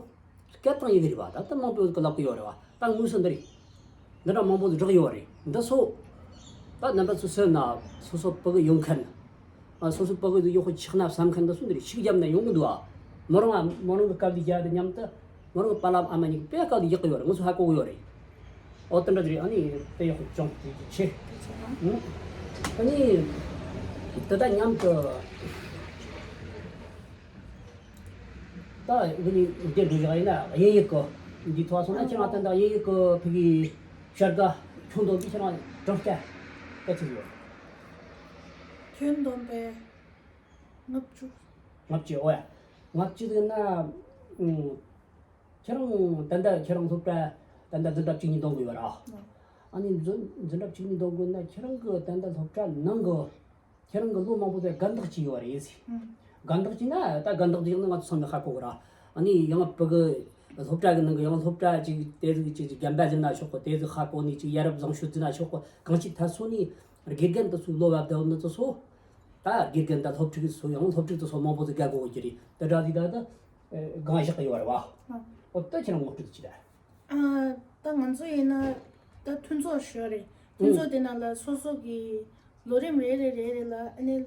སྐད་དང་ཡི་གེ་རེད་བ། ད་ལྟ་མང་པོ་གི་ལབ་གི་ཡོད་རེད་བ། ད་དངོས་སུ་འདི་རེད། འདི་འདྲ་མང་པོ་བསྒྲགས་ཡོད་རེད། འདི་ཚོ་ད་རྣམ་པ་ཚོ་སེམས་ན་སོ་སོ་ཕྲུ་གུ་ཡོད་མཁན། ཨ་སོ་སོ་ཕྲུ་གུ་ཡག་པོ་ཆགས་ན་བསམ་མཁན་འདི་ཚོ་འདི་རེད། ཤུགས་བརྒྱབ་ན་ཡོང་གི་འདུག་ཨ། མོ་རང་ཨ་མོ་རང་གི་སྐབས་དེ་རྒྱ་དེ་མཉམ་དུ་མོ་རང་གི་པཱ་ལགས་ཨ་མ་གཉིས་ཀྱིས་དཔེ་སྐབས་དེ་ཡག་གི་ཡོད་རེད། ང་ཚོ་ཧ་གོ་གི་ཡོད་རེད། ཨོ་དེ་འདྲ་དེ་རེད། ཨ་ནི་དཔེ་ཡག་པོ་སྦྱོང་དེ་ཆེ། ཨ་ནི་དེ་དང་མཉམ་དུ། ད་འདི་ནི་འདི་འགྲོ་བཞག་ཡིན་ན་དབྱིན་ཡིག་གི་འདི་ཐོག་སོང་ན་ཁྱེད་རང་ད་ལྟ་དབྱིན་ཡིག་གི་ཕ་གི་བྱ་དགའ་ཁྱོན་བསྡོམས་ཀྱི་ཁྱེད་རང་གྲངས་ཀ་ག་ཚོད་ཡོད། ཁྱོན་བསྡོམས་པས་ལྔ་བཅུ། ལྔ་བཅུ། ཨོ་ཡ། ལྔ་བཅུ་ཟེར་ན་ཨུམ། ཁྱེད་རང་ད་ལྟ་ཁྱེད་རང་སློབ་གྲྭ་ད་ལྟ་འཛིན་གྲྭ་བཅུ་གཉིས་འདོན་དགོས་པ་ར། ཨ་ནི་འཛིན་འཛིན་གྲྭ་བཅུ་གཉིས་འདོན་དགོས་ན་ཁྱེད་རང་གི་ད་ལྟ་སློབ་གྲྭ་ནང་གི་ཁྱེད་རང་གི་ལོ་མང་པོ་དེ་དགའ་འདག་ཅིག་ཡོད་རེད་ཟེར། ཨང་། དགའ་འདག་ཅིག་ན་ད་དགའ་འདག་ཅིག་ན་ང་ཚོ་ཚང་མས་ཧ་གོ་གི་ར། ཨ་ནི་ཡང་བུ་གི་སློབ་གྲྭ་གི་ནང་གི་ཡང་སློབ་གྲྭ་ཅིག་དེ་ཟིག་ཅིག་ཅིག་རྒན་པ་ཟིག་ན་ཆོག་གི། དེ་ཟིག་ཧ་གོ་ནི་ཅིག་ཡ་རབས་བཟང་ཤོས་ཟིག་ན་ཆོག་གི། གང་ཅི་ཐད་སོ་ནི་དགེ་རྒན་དེ་ཚོའི་བློ་བབ་བདེ་བོ་ནི་དེ་ཚོ། ད་དགེ་རྒན་དང་སློབ་ཕྲུག་ཚོ་ཡང་སློབ་ཕྲུག་དེ་ཚོ་མང་པོ་ཟིག་དགའ་གོ་གི་རེད། དེ་འདྲ་ཟིག་ད་ད་གང་བཞག་གི་ཡོད་རེད་བ། ཨ། འོ་ད་ཁྱེད་རང་ངོ་སྤྲོད་ཅིག་ར། ཨ། ད་ང་ཚོ་ཡིན་ན་ད་མཐུན་ཚོགས་ཞུ་ཡ་རེད། མཐུན་ཚོགས་དེ་ནང་ལ་སོ་སོ་གི་ལོ་རིམ་རེ་རེ་རེ་རེ་ལ་ཨ་ནི་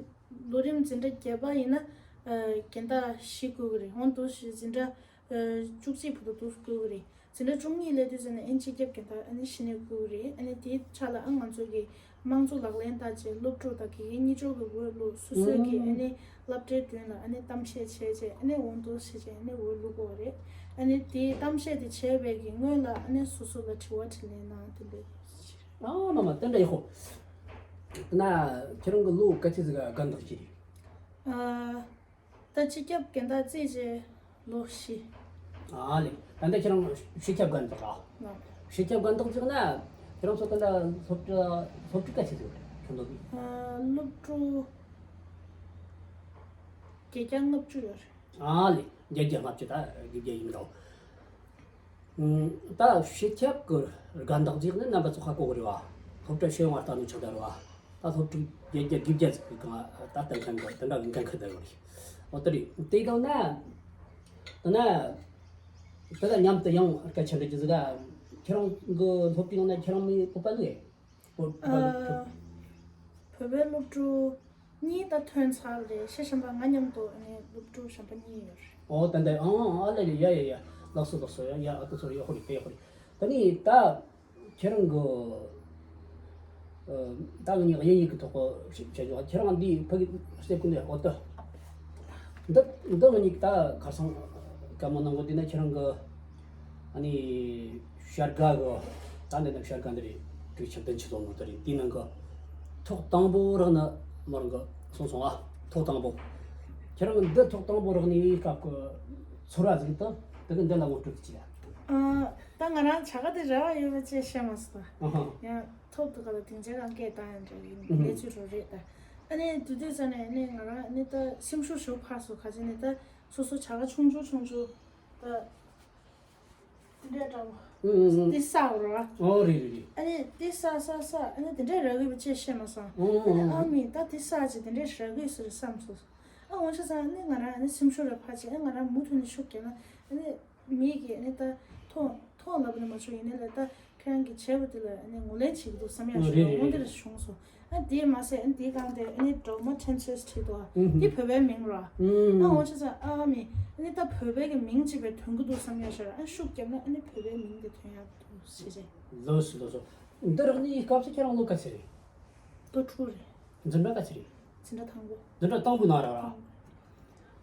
ལོ་རིམ་འཛིན་གྲྭ་བརྒྱད་པ་ཡིན་ན་ཨ་རྒན་བདག་བཞི་དགོས་ཀྱི་རེད། འོན་ཏེ་འཛིན་གྲྭ་ཨ་བཅུ་གཅིག་བར་དུ་དུ་དགོས་ཀྱི་རེད། འཛིན་གྲྭ་བཅུ་གཉིས་སླེབས་དུས་ཙམ་ནས་ཨ་ནི་སྤྱི་ཁྱབ་རྒན་བདག་ཨ་ནི་བཞི་ནས་དགོས་ཀྱི་རེད། ཨ་ནི་དེའི་ཆ་ལ་ཨ་ང་ཚོ་གི་དམངས་གཙོ་ལག་ལེན་བསྟར་བྱས་སློབ་ཕྲུག་དང་དགེ་རྒན་གཉིས་ཆོག་གི་འོས་བླུགས། སོ་སོའི་གི་ཨ་ནི་སློབ་གྲྭའི་མདུན་ལ་ཨ་ནི་གཏམ་བཤད་བྱས་བྱས་ཨ་ནི་འོས་བླུགས་བྱས་བྱས་ཨ་ནི་འོས་བླུགས་དགོས་རེད། ཨ་ནི་དེའི་གཏམ་བཤད་དེ་བྱས་པའི་གི་སྔོན་ལ་ཨ་ནི་སོ་སོ་ལ་དྲི་བ་དྲིས་ལན་གནང་། དེ་འདྲ་ཡོད་ཟེར། ཨ་མ་མ་དེ་འདྲ་ཡག་པོ། ན་ཁྱེད་རང་གི་ལོ་ག་ཚོད་ཟིག་དགའ་འདོགས་ཀྱི་རེད། ཨ། ད་སྤྱི་ཁྱབ་རྒན་བདག་རྩིས་བྱས་ལོ་བཞི། ཨ་ལེ། ད་ལྟ་ཁྱེད་རང་སྤྱི་ཁྱབ་རྒན་བདག་ར། ལགས། སྤྱི་ཁྱབ་རྒན་བདག་ཅིག་ན་ཁྱེད་རང་ཚོ་ད་ལྟ་སློབ་གྲྭ་སློབ་ཕྲུག་ག་ཚོད་ཡོད་རེད་ཁྱོད་ཚོ་གི། ཨ། སློབ་ཕྲུག་བརྒྱད་བརྒྱ་ལྔ་བཅུ་ཡོད་རེད། ཨ་ལེ། བརྒྱད་བརྒྱ་ལྔ་བཅུ་ད་བརྒྱད་བརྒྱ་ཡིན་འགྲོ། ཨུམ། ད་སྤྱི་ཁྱབ་ཀྱི་རྒན་བདག་ཅིག་ནི་རྣམ་པ་ཚོ་ཧ་གོ་གི་རེད་བ། སློབ་གྲྭ་ཕྱི་ཡོང་བ་ལྟ་ནོ་ཆགས་བསྡད་རེད་བ། ད་སློབ་ཕྲུག་བརྒྱད་བརྒྱ་དགུ་བརྒྱ་ཟིག་གི་སྒང་ད་ལྟ་མཁན་གི་དེ་འདྲ་གི་འགན་ཁུར་བསྡད་ཡོད་རེད། འོ་དེ་རེད། དེ་དང་ན། དེ་ན། དེ་དང་མཉམ་དུ་ཡང་སྐད་ཆ་འདྲི་རྒྱུ་ཟིག་ག་ཁྱེད་རང་གི་སློབ་གྲྭའི་ནང་ན་ཁྱེད་རང་མི་བོད་པ་ལོས། བོད་པ་སློབ་ཕྲུག་ཨ། བོད་པའི་སློབ་ཕྲུག་གཉིས་ད་ཐོན་ཚར་རེད། ཤེས་གཞན་པ་ང་མཉམ་དུ་ཨ་ནི་སློབ་ཕྲུག་གཞན་པ་གཉིས་ཡོད་རེད། ཨོ་ད་འདི་ཨང་ཨང་ཨ་ལེ་ལེ་ཡ་ཡ་ཡ། ལགས་སོ་ལགས་སོ། ཡ་ཡ་ཨ་ཏོ་ཚོར་ཡག་པོ་རེད། དཔེ་ཡག་པོ་རེད། ད་ནི་ད་ཁྱེད་རང་གི་ཨ་ད་ང་གཉིས་དབྱིན་ཡིག་གི་ཐོག་གི་བྱ་རྒྱུ། ཁྱེད་རང་འདི་ཕ་གི་སླེབས་ཀུན་ནས་ཨོ་ད་འདི་འདི་ང་གཉིས་ད་ཁ་སང་བཀའ་མོལ་གནང་གོ། འདི་ན་ཁྱེད་རང་གི་ཨ་ནི་བྱ་དགའ་གི་ད་འདི་ན་བྱ་དགའ་འདི་རེད། དུས་ཆེན་བདུན་ཅུ་སོང་ནོ་དེ་རེད། དེའི་ནང་གི་ཐོག་དང་པོ་རག་ནི་མོ་རང་གི་སོང་སོང་ཨ། ཐོག་དང་པོ་ཁྱེད་རང་གི་འདི་ཐོག་དང་པོ་རག་ནི་སྐབས་ཀྱི་ཚོར་བ་ཟིག་དང་དེ་གི་འདི་ལ་ངོ་སྤྲོད་ཅིག་ཡ། ཨ། ད་ང་རང་བྱ་དགའ་དེ་རག་ཡོད་པ་ཅེས་བཤད་མ་སོང་། ཨ་ཧ། ཡང་ཐོག་ཏུ་ག་ལ་སྡིངས་ཆའི་སྒང་སྐད་བཏང་ཡང་འདྲ་གི་ཨུ་ཧུ། གནས་ཚུལ་རོ་རེད་ད། ཨ་ནི་དུས་དུས་ཙ་ནས་ཨ་ནི་ང་རང་ཨ་ནི་ད་སེམས་ཤུགས་ཞུ་འཕར་སོང་། ག་ཅི་ནས་ད་སོ་སོ་བྱ་དགའ་ཆུང་ཆུང་ཆུང་ཆུང་ད། དེ་འདྲའི་འདྲ་བོ། ཨུ་ཨུ་ཨུ། དེ་བསགས་རོ། ཨོ་རེད་རེད་རེད། ཨ་ནི་དེ་བསགས་བསགས་བསགས་ཨ་ནི་དེ་འདྲའི་རག་གི་བྱས་ཤེས་མ་སོང་། ཨུ་ཨུ་ཨུ། ཨ་ནི་ཨ་མི་ད་དེ་བསགས་ཅིག་དེ་འདྲའི་རག་གི་ཟེར་བསམ་སོང་། ཨ་འོ་ཆ་ཚང་ཨ་ནི་ང་རང་ཨ་ནི་སེམས་ཤུགས་རེ་འཕར་ཅིག་ཨ་ང་རང་མུ་མཐུད་ནས་ཤུགས་རྒྱབ་ན་ཨ་ནི་མི་གིས་ཨ་ནི་ད་མཐོང་མཐོང་ལབ་ནི་མ་བྱུང་ཡིན་ནའི་ལ་ད་ཁྱེད་རང་གིས་བྱས་པ་དེ་ལ་ཨ་ནི་ངོས་ལེན་བྱེད་ཀྱི་འདུག་བསམ་ཡག་ཨ་ཞིག་རེད་རེད་འོ་འདི་རེད། རེད་བྱུང་སོང་། ཨ་དེ་མ་ཟད་ཨ་ནི་དེའི་སྒང་དེ་ཨ་ནི་སྒྲོལ་མ་ཁྲེན་སེས་བྲིས་འདུག་ཨ། ཨུ་ཧུ། དེ་བོད་པའི་མིང་རོ། ཨུ། ཨ་འོ་ཆ་ཚ་ཨ་མི། ཨ་ནི་ད་བོད་པའི་གི་མིང་གཅིག་པའི་ཐོན་གི་འདུག་བསམ་ཡ་ཤར་ཨ་ཤུགས་བརྒྱབ་ན་ཨ་ནི་བོད་པའི་མིང་དེ་ཐོན་ཡ་འདུག་ཟེར་བྱས། ལོས་སུ་ལོས་སུ། འདི་རག་ནི་སྐབས་སུ་ཁྱེད་རང་ལོ་ག་ཚོད་རེད། ལོ་དྲུག་རེད། འཛིན་གྲྭ་ག་ཚོད་རེད། འཛིན་གྲྭ་དང་པོ། འཛིན་གྲྭ་དང་པོའི་ནང་རག་ར།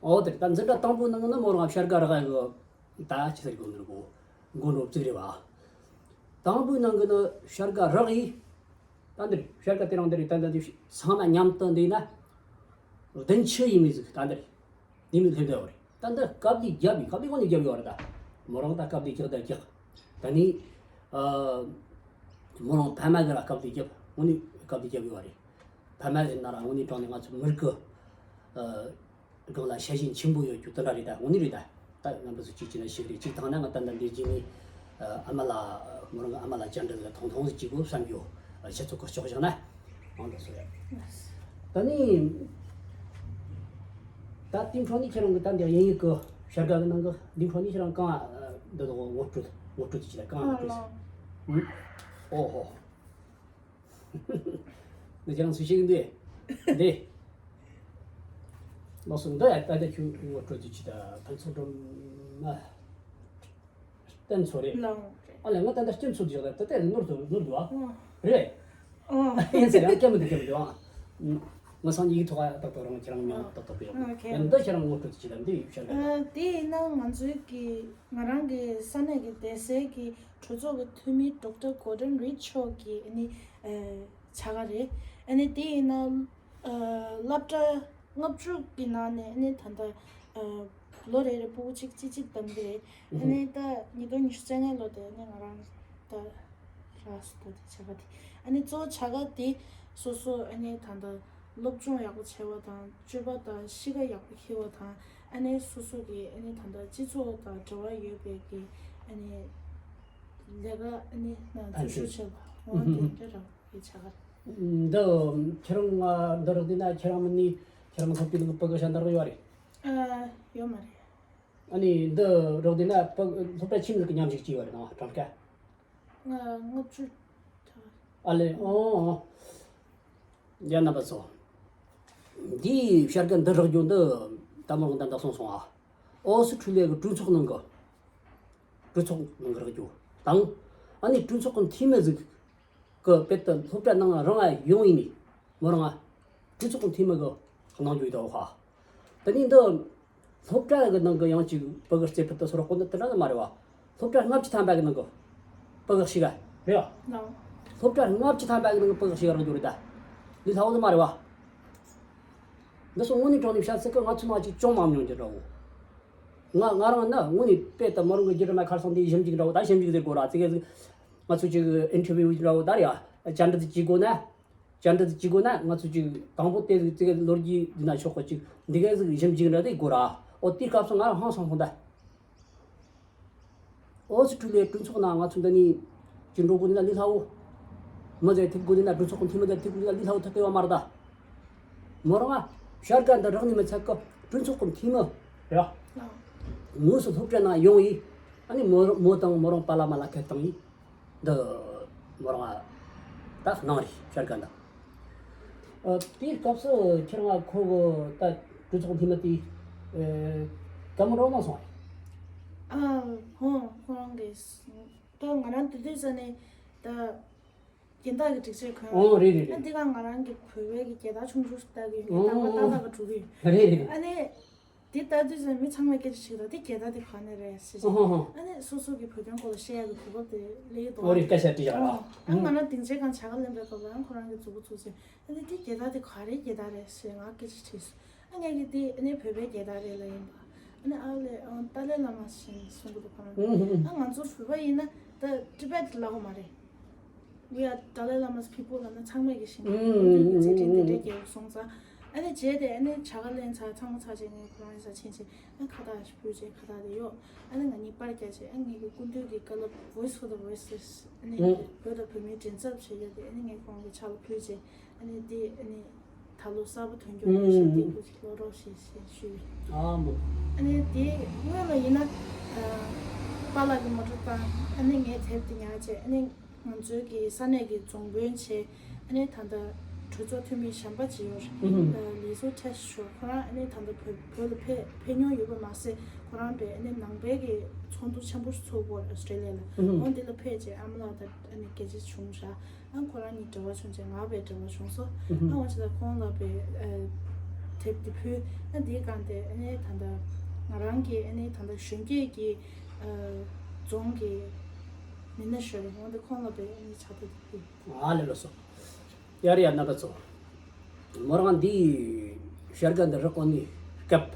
ཨོ་དེ་ད་འཛིན་གྲྭ་དང་པོའི་ནང་ན་མོ་རང་བྱ་དགའ་རག་གི། ད་ཅི་ཟེར་དགོས་འདུག་གོ། མགོ་ནོར་བཙུགས་རེད་བ། དང་པོའི་ནང་གི་ནི་བྱ་དགའ་རག་ཡིན། ད་འདིར་བྱ་དགའ་དེ་རང་འདིར་ད་ལྟ་འདི་ཚང་མ་མཉམ་དུ་འདི་ན་བདུན་ཅུ་ཡིན་མི་ཟིག་ད་འདིར་ཡིན་མི་སླེབས་བསྡད་ཡོད་རེད། ད་འདི་སྐབས་འདི་རྒྱབ་ཡིན། སྐབས་འདི་དངོས་གནས་རྒྱབ་ཡོད་རེད། ད་མོ་རང་ད་སྐབས་འདི་རྒྱག་ད་རྒྱག་ད་ནི་ཨ་མོ་རང་ཕ་མ་གི་ར་སྐབས་འདི་རྒྱབ་དངོས་གནས་སྐབས་འདི་རྒྱབ་ཡོད་རེད། ཕ་མ་ཡིན་ན་ར་དངོས་གནས་དྲང་གནས་ང་ཚོ་མི་རིགས་ཀྱི་ཨ་སྒང་ལ་ཤ་ཞེན་ཆེན་པོ་ཡོད་རྒྱུ་དེ་འདྲ་རེད་ད། དངོས་གནས་རེད་ད། ད་རྣམ་པ་ཚོ་གཅིག་བྱས་ན་ཤེས་ཀྱི་རེད། གཅིག་བཏང་ན་ང་ད་ལྟ་འདིར་བྱས་ནས་ཨ་མ་ལགས་མོ་རང་གི་ཨ་མ་ལགས་བཅར་འདྲི་ལ་ཐུང་ཐུང་ཞིག་བྱེད་དགོས་བསམ་རྒྱུ། ཨ་ཁྱེད་ཚོ་གི་ཕྱོགས་བཞག་ན་ཨང་ད་སོ་ཡ། ད་ནི་ད་དེའི་འཕྲོ་ནས་ཁྱེད་རང་གི་ད་འདི་དབྱིན་ཡིག་གི་བྱ་དགའ་གི་ནང་གི་འདིའི་འཕྲོ་ནས་ཁྱེད་རང་གང་འདི་དག་ངོ་སྤྲོད་ངོ་སྤྲོད་དུ་བྱེད་ད། གང་ངོ་སྤྲོད་ཨ་ཨོ་ཧོ། འདི་ཁྱེད་རང་ཚོས་ཤེས་ཀྱི་འདུག་འདི། ལགས་སོ། འདི་ཡ་ད་ལྟ་ཁྱོད་ངོ་སྤྲོད་དུ་བྱེད་ད། ཕུན་ཚོགས་སྒྲོལ་མ་བསྟན་ཚོ་རེད། ལགས་རེད། ཨ་ལས་ང་ད་ལྟ་སྐྱོན་ཚུལ་དུ་བཞག་ད་ད་ལྟ་ནོར་དུ་ནོར་འདུག་ཨ། ཨོ། རེད། ཨོ། ཡིན་ཟེར་ཡང་སྐྱོན་མི་འདུག་སྐྱོན་མི་འདུག་ཨ། ང་སང་ཉིན་ཐོག་ཨ་ཏག་ཏག་རང་ཁྱེད་རང་མྱོང་ཨོ་ཏག་ཏག་ཡོང་། ཨོ་ཁེ། ཡང་འདི་ཁྱེད་རང་ངོ་སྤྲོད་དུ་བྱེད་ད་འདི་བྱ་ད། ཨ་དེ་ཡིན་ན་ང་ཚོའི་གི་ང་རང་གི་ས་གནས་ཀྱི་སྡེ་སྲིད་ཀྱི་གྲོས་ཚོགས་ཀྱི་འཐུས་མི་ཌོག་ཊར་གོ་ཌན་རིཌ་མཆོག་གི་ཨ་ནི་ཨ་བྱ་དགའ་རེད། ཨ་ནི་དེ་ཡིན་ན་ཨ་སློབ་གྲྭ་ལྔ་བཅུ་གི་ནང་ནས་ཨ་ནི་ད་ལྟ་ཨ་ལོ་རེ་རེ་སྤུ་གུ་གཅིག་གཅིག་གཅིག་བདམས་ཀྱི་རེད། ཨ་ནི་ད་ཉིས་སྟོང་ཉི་ཤུ་རྩ་ལྔ་ལོ་དེ་ཨ་ནི་ང་རང་ད་རག་སོང་ད་དེ་བྱ་དགའ་དེ། ཨ་ནི་གཙོ་བོ་བྱ་དགའ་དེ་སོ་སོ་ཨ་ནི་ད་ལྟ་སློབ་སྦྱོང་ཡག་པོ་བྱས་པ་དང་སྤྱོད་པ་དང་གཤིས་ཀ་ཡག་པོ་འཁྱེར་བ་དང་ཨ་ནི་སོ་སོ་གི་ཨ་ནི་ད་ལྟ་སྤྱི་ཚོགས་དང་འབྲེལ་བ་ཡོད་པའི་གི་ཨ་ནི་ལས་ཀ་ཨ་ནི་ནང་ཕན་འཛུལ་ཞུགས་ཚུན། བྱེད་པ་འོ་དེ་འདྲ་རག་གི་བྱ་དགའ་རེད། འདི་ཁྱེད་རང་ང་འདི་རག་དུས་ན་ཁྱེད་རང་མིན་ནི་ཁྱེད་རང་སློབ་གྲྭའི་ནང་གི་ཕྲུ་གུ་ཞིག་འདི་རག་ཡོད་རེད། ཨ་ཡོད་མ་རེད། ཨ་ནི་འདི་རག་དུས་ན་ཕྲུ་གུ་སློབ་གྲྭ་ཆི་མོ་ཟིག་གི་མཉམ་ཞུགས་བྱས་ཡོད་རེད་ནང་གྲངས་ཀ། ང་ལྔ་བཅུ་ཐམ། ཨ་ལེ་ཨོ་ཨོ། ཡ་རྣམ་པ་ཚོ། འདིའི་བྱ་དགའ་འདི་རག་རྒྱུ་འདི་ད་མོ་རང་ད་ལྟ་གསུངས་སོང་ཨ། ཨོ་སི་ཁྲུ་ལི་ཡ་གི་གྲོས་ཚོགས་ནང་གི་གྲོས་ཚོགས་ནང་གི་རག་རྒྱུ་དང་། ཨ་ནི་གྲོས་ཚོགས་ཀྱི་འཐུས་མི་ཟིག་གི་དཔེ་ད་སློབ་གྲྭ་ནང་རང་ང་ཡོང་ཡིན་ནི་མོ་རང་ང་གྲོས་ཚོགས་ཀྱི་འཐུས་མི་གི་གནང་རྒྱུ་ཡོད་དོ་ཧ། ད་ནི་འདི་སློབ་གྲྭ་གི་ནང་གི་ཡང་ཅིག་ཕྲུ་གུ་རྩེ་ཕུད་དུ་སོར་གོ་འདི་དེ་འདྲ་ནི་མ་རེད་བ། སློབ་གྲྭ་ལྔ་བཅུ་ཐམ་པ་གི་ནང་གི་ཕྲུ་གུ་ཞིག་ག་རེད་བ། ལགས། སློབ་གྲྭ་ལྔ་བཅུ་ཐམ་པ་གི་ནང་གི་ཕྲུ་གུ་ཞིག་ག་རག་རྒྱུ་རེད་ད། འདི་སླ་བོ་ནི་མ་རེད་བ། འདི་སོ་དངོས་གནས་དྲང་གནས་བཤད་ཚེ་གི་ང་ཚོ་ནང་ཅིག་ཅུང་མང་མྱོང་གི་འདྲ་བོ། ང་ང་རང་ནི་དངོས་གནས་དཔེ་ད་མོ་རང་གི་རྒྱུད་རིམ་མ་ཁར་སང་འདི་ཞིབ་འཇུག་འདྲ་བོ་ད་ཞིབ་འཇུག་ཟེར་དགོས་ར་ཙི་གེ་ཟིག་ང་ཚོ་ཅིག་ཨིན་ཊར་བིའུ་འདྲ་བོ་ད་རེད་ཡ་བཅར་འདྲི་ཅིག་དགོས་ན། བཅར་འདྲི་ཅིག་དགོས་ན་ང་ཚོ་ཅིག་དང་པོ་དེ་ཟིག་ཙི་གེ་ལོ་རྒྱུས་འདི་ན་ཆོག་གོ་ཅིག་འདི་ག་ཟིག་ཞིབ་འཇུག་འདྲ་དེ་དགོས་ར། ཨོ་དེའི་སྐབས་སུ་ང་རང་ཧང་སང་སོང་ད། ཨོ་སི་ཁྲུ་ལི་ཡའི་གྲོས་ཚོགས་ནང་ང་ཚོ་འདི་ནས་ཅིག་འགྲོ་དགོས་འདི་ན་ལས་སླ་བོ། མི་ཟེར་ཐུག་དགོས་འདི་ན་གྲོས་ཚོགས་ཀྱི་འཐུས་མི་ཟེར་ཐུག་དགོས་འདི་ན་ལས་སླ་བོ་ཐུག་གི་ཡོད་མ་རེད་ད། མོ་རང་ང་བྱ་དགའ་འདི་རག་ནི་མི་ཚད་གི་གྲོས་ཚོགས་ཀྱི་འཐུས་མི་རེད་བ། དངོས་སུ་སློབ་གྲྭ་ནང་ཡོང་ཡིས། ཨ་ནི་མོ་མོ་དང་མོ་རང་པཱ་ལགས་མ་ལགས་སྐད་བཏང་ཡིས། འདི་མོ་རང་ད་གནང་རེད་བྱ་དགའ་འདི། ཨ་དེའི་སྐབས་སུ་ཁྱེད་རང་ཁོ་གི་ད་གྲོས་ཚོགས་འཐུས་མི་དེ་ཨེ་བཀའ་མོལ་རོགས་གནང་སོང་ཨེ། ཨ་ཧོ་ཁོ་རང་གིས་ད་ང་རང་དེ་དུས་ཙ་ནས་ད་རྒན་བདག་གི་སྒྲིག་ཆས་གོན། ཨོ་རེད་རེད་ཨ་རེད། འདི་ག་ང་རང་གི་བོད་པའི་གི་རྒྱལ་དར་ཆུང་ཆུང་ཞིག་བཏགས་ཀྱི་ཡོད་ངས་ཨོ་རྟག་པར་ཨོ་ཏག་ཏག་གི་འགྲོ་གི་ཡོད། རེད་རེད། ཨ་ནི། དེ་ལྟ་དུས་ཙམ་མི་ཚང་མས་སྐད་ཆ་དྲིས་ད་དེ་རྒྱལ་དར་དེ་ག་ནས་རེད་ཟེར་ཨོ་ཧོ་ཧོ། ཨ་ནི་སོ་སོ་གི་བོད་དོན་སྐོར་ལ་བཤད་ཡག་གི་གོ་སྐབས་དེ་སླེབས་འདུག་ཨོ་རེད་སྐད་ཆ་དྲིས་ཡག་ལ། ཨ་ང་རང་སྡིངས་ཆའི་སྒང་བྱ་དགའ་ལེན་པའི་སྐབས་ལ་ཨ་ཁོ་རང་གི་མཛུབ་གུ་བཙུགས་ཚེ་ཨ་ནི་དེ་རྒྱལ་དར་དེ་ག་རེ་རྒྱལ་དར་རེད་ཟེར་ང་སྐད་ཆ་དྲིས་སོང་། ཨ་ངས་ཀྱི་དེ་ཨ་ནི་བོད་པའི་རྒྱལ་དར་རེད་ལ་ཡིན་པ། ཨ་ནི་ཨ་ལས་ཨ་ཏཱ་ལའི་བླ་མ་ཞིག་གསུང་གི་འདུག་ཁོ་རང་ཨ་ང་ཚོ་བོད་པ་ཡིན་ན་ད་ཊི་བེཊ་ལབ་དགོས་མ་རེད། We are Dalai Lama's people ལབ་ན་ཚང་མས་ཀྱི་ཞིང་ཁམས་ཀྱི་མཛད་འཕྲིན་དེ་འདྲ་རྒྱལ་བ་སོང་ཙང་ཨ་ནི་རྗེས་དེ་ཨ་ནི་བྱ་དགའ་ལེན་ཚར་ཚང་མ་ཚར་རྗེས་ངས་ཁོ་རང་ས་ཕྱིན་ཆད་ཨ་ཁ་བཏགས་ཞིག་ཕུལ་རྗེས་ཁ་བཏགས་དེ་གཡོག་ཨ་ནི་ང་གཉིས་པར་བརྒྱབ་རྗེས་ཨ་ངེད་ཀྱི་སྐུ་མདུན་གྱི་བཀའ་སློབ་Voice for the Voiceless ཨ་ནི་བོད་དང་བོད་མིའི་མགྲིན་ཚབ་བྱེད་ཡོད་དེ་ཨ་ནི་ངས་ཁོ་རང་གི་ཕྱག་ལ་ཕུལ་རྗེས་ཨ་ནི་དེ་ཨ་ནི་ད་ལོ་གསར་པ་ཐོན་རྒྱུ་ཨ་ནི་ཞབས་བརྟན་སྐུ་མཁྱེན་ལོ་རོགས་ཞེས་ཞེས་ཞུས། ཨ་མོ། ཨ་ནི་དེ་སྔོན་ལ་ཡིན་ན་ཨ་པཱ་ལགས་ཀྱི་མོ་ཊ་བཏང་ཨ་ནི་ངས་དེབ་དེ་ཉར་བྱས་ཨ་ནི། ང་ཚོའི་གི་ས་གནས་ཀྱི་རྫོང་དཔོན་བྱས་ཨ་ནི་ད་ལྟ་གྲོས་ཚོགས་འཐུས་མི་གཞན་པ་ཅིག་ཡོད་རེད། ཨུ་ཧུམ། ལི་སུ་ཐེ་ཞོ་ཁོ་རང་ཨ་ནི་ད་ལྟ་བོད་བོད་ལ་ཕེབས་ཕེབས་མྱོང་ཡོད་པ་མ་ཟད་ཁོ་རང་པས་ཨ་ནི་ནང་པའི་གི་ཚོགས་འདུ་ཆེན་པོ་ཞིག་ཚོགས་ཀྱི་ཡོད་རེད་ཨོ་སི་ཀྲེ་ལི་ཡ་ལ། ཨུ་ཧུམ། འོ་འདི་ལ་ཕེབས་རྗེས་ཨ་མ་ལགས་དང་ཨ་ནི་སྐད་ཆ་བྱུང་ཤག་ཨ་ཁོ་རང་གཉིས་འབྲེལ་བ་བྱུང་རྗེས་ང་པས་འབྲེལ་བ་བྱུང་སོང་། ཨ་འོ་ཅི་ལ་ཁོང་ལ་པས་ཨ་དེབ་འདི་ཕུལ་ཨ་འདིའི་སྒང་དེ་ཨ་ནི་ད་ལྟ་ང་རང་གི་ཨ་ནི་ད་ལྟ་གཞོན་སྐྱེས་ཀྱི་ཨ་རྫོང་གི་མི་སྣ་ཞིག་རེད། འོན་ཏེ་ཁོང་ལ་པའི་ཨ་ནི་ཕྱག་དེབ་དེ་ཕུལ། ཨ་ལེ་ལགས་སོ། ཡ་རེད་ཡ་རྣམ་པ་ཚོ། མོ་རང་འདི་བྱ་དགའ་འདི་རག་གོ་ནི་སྐབས།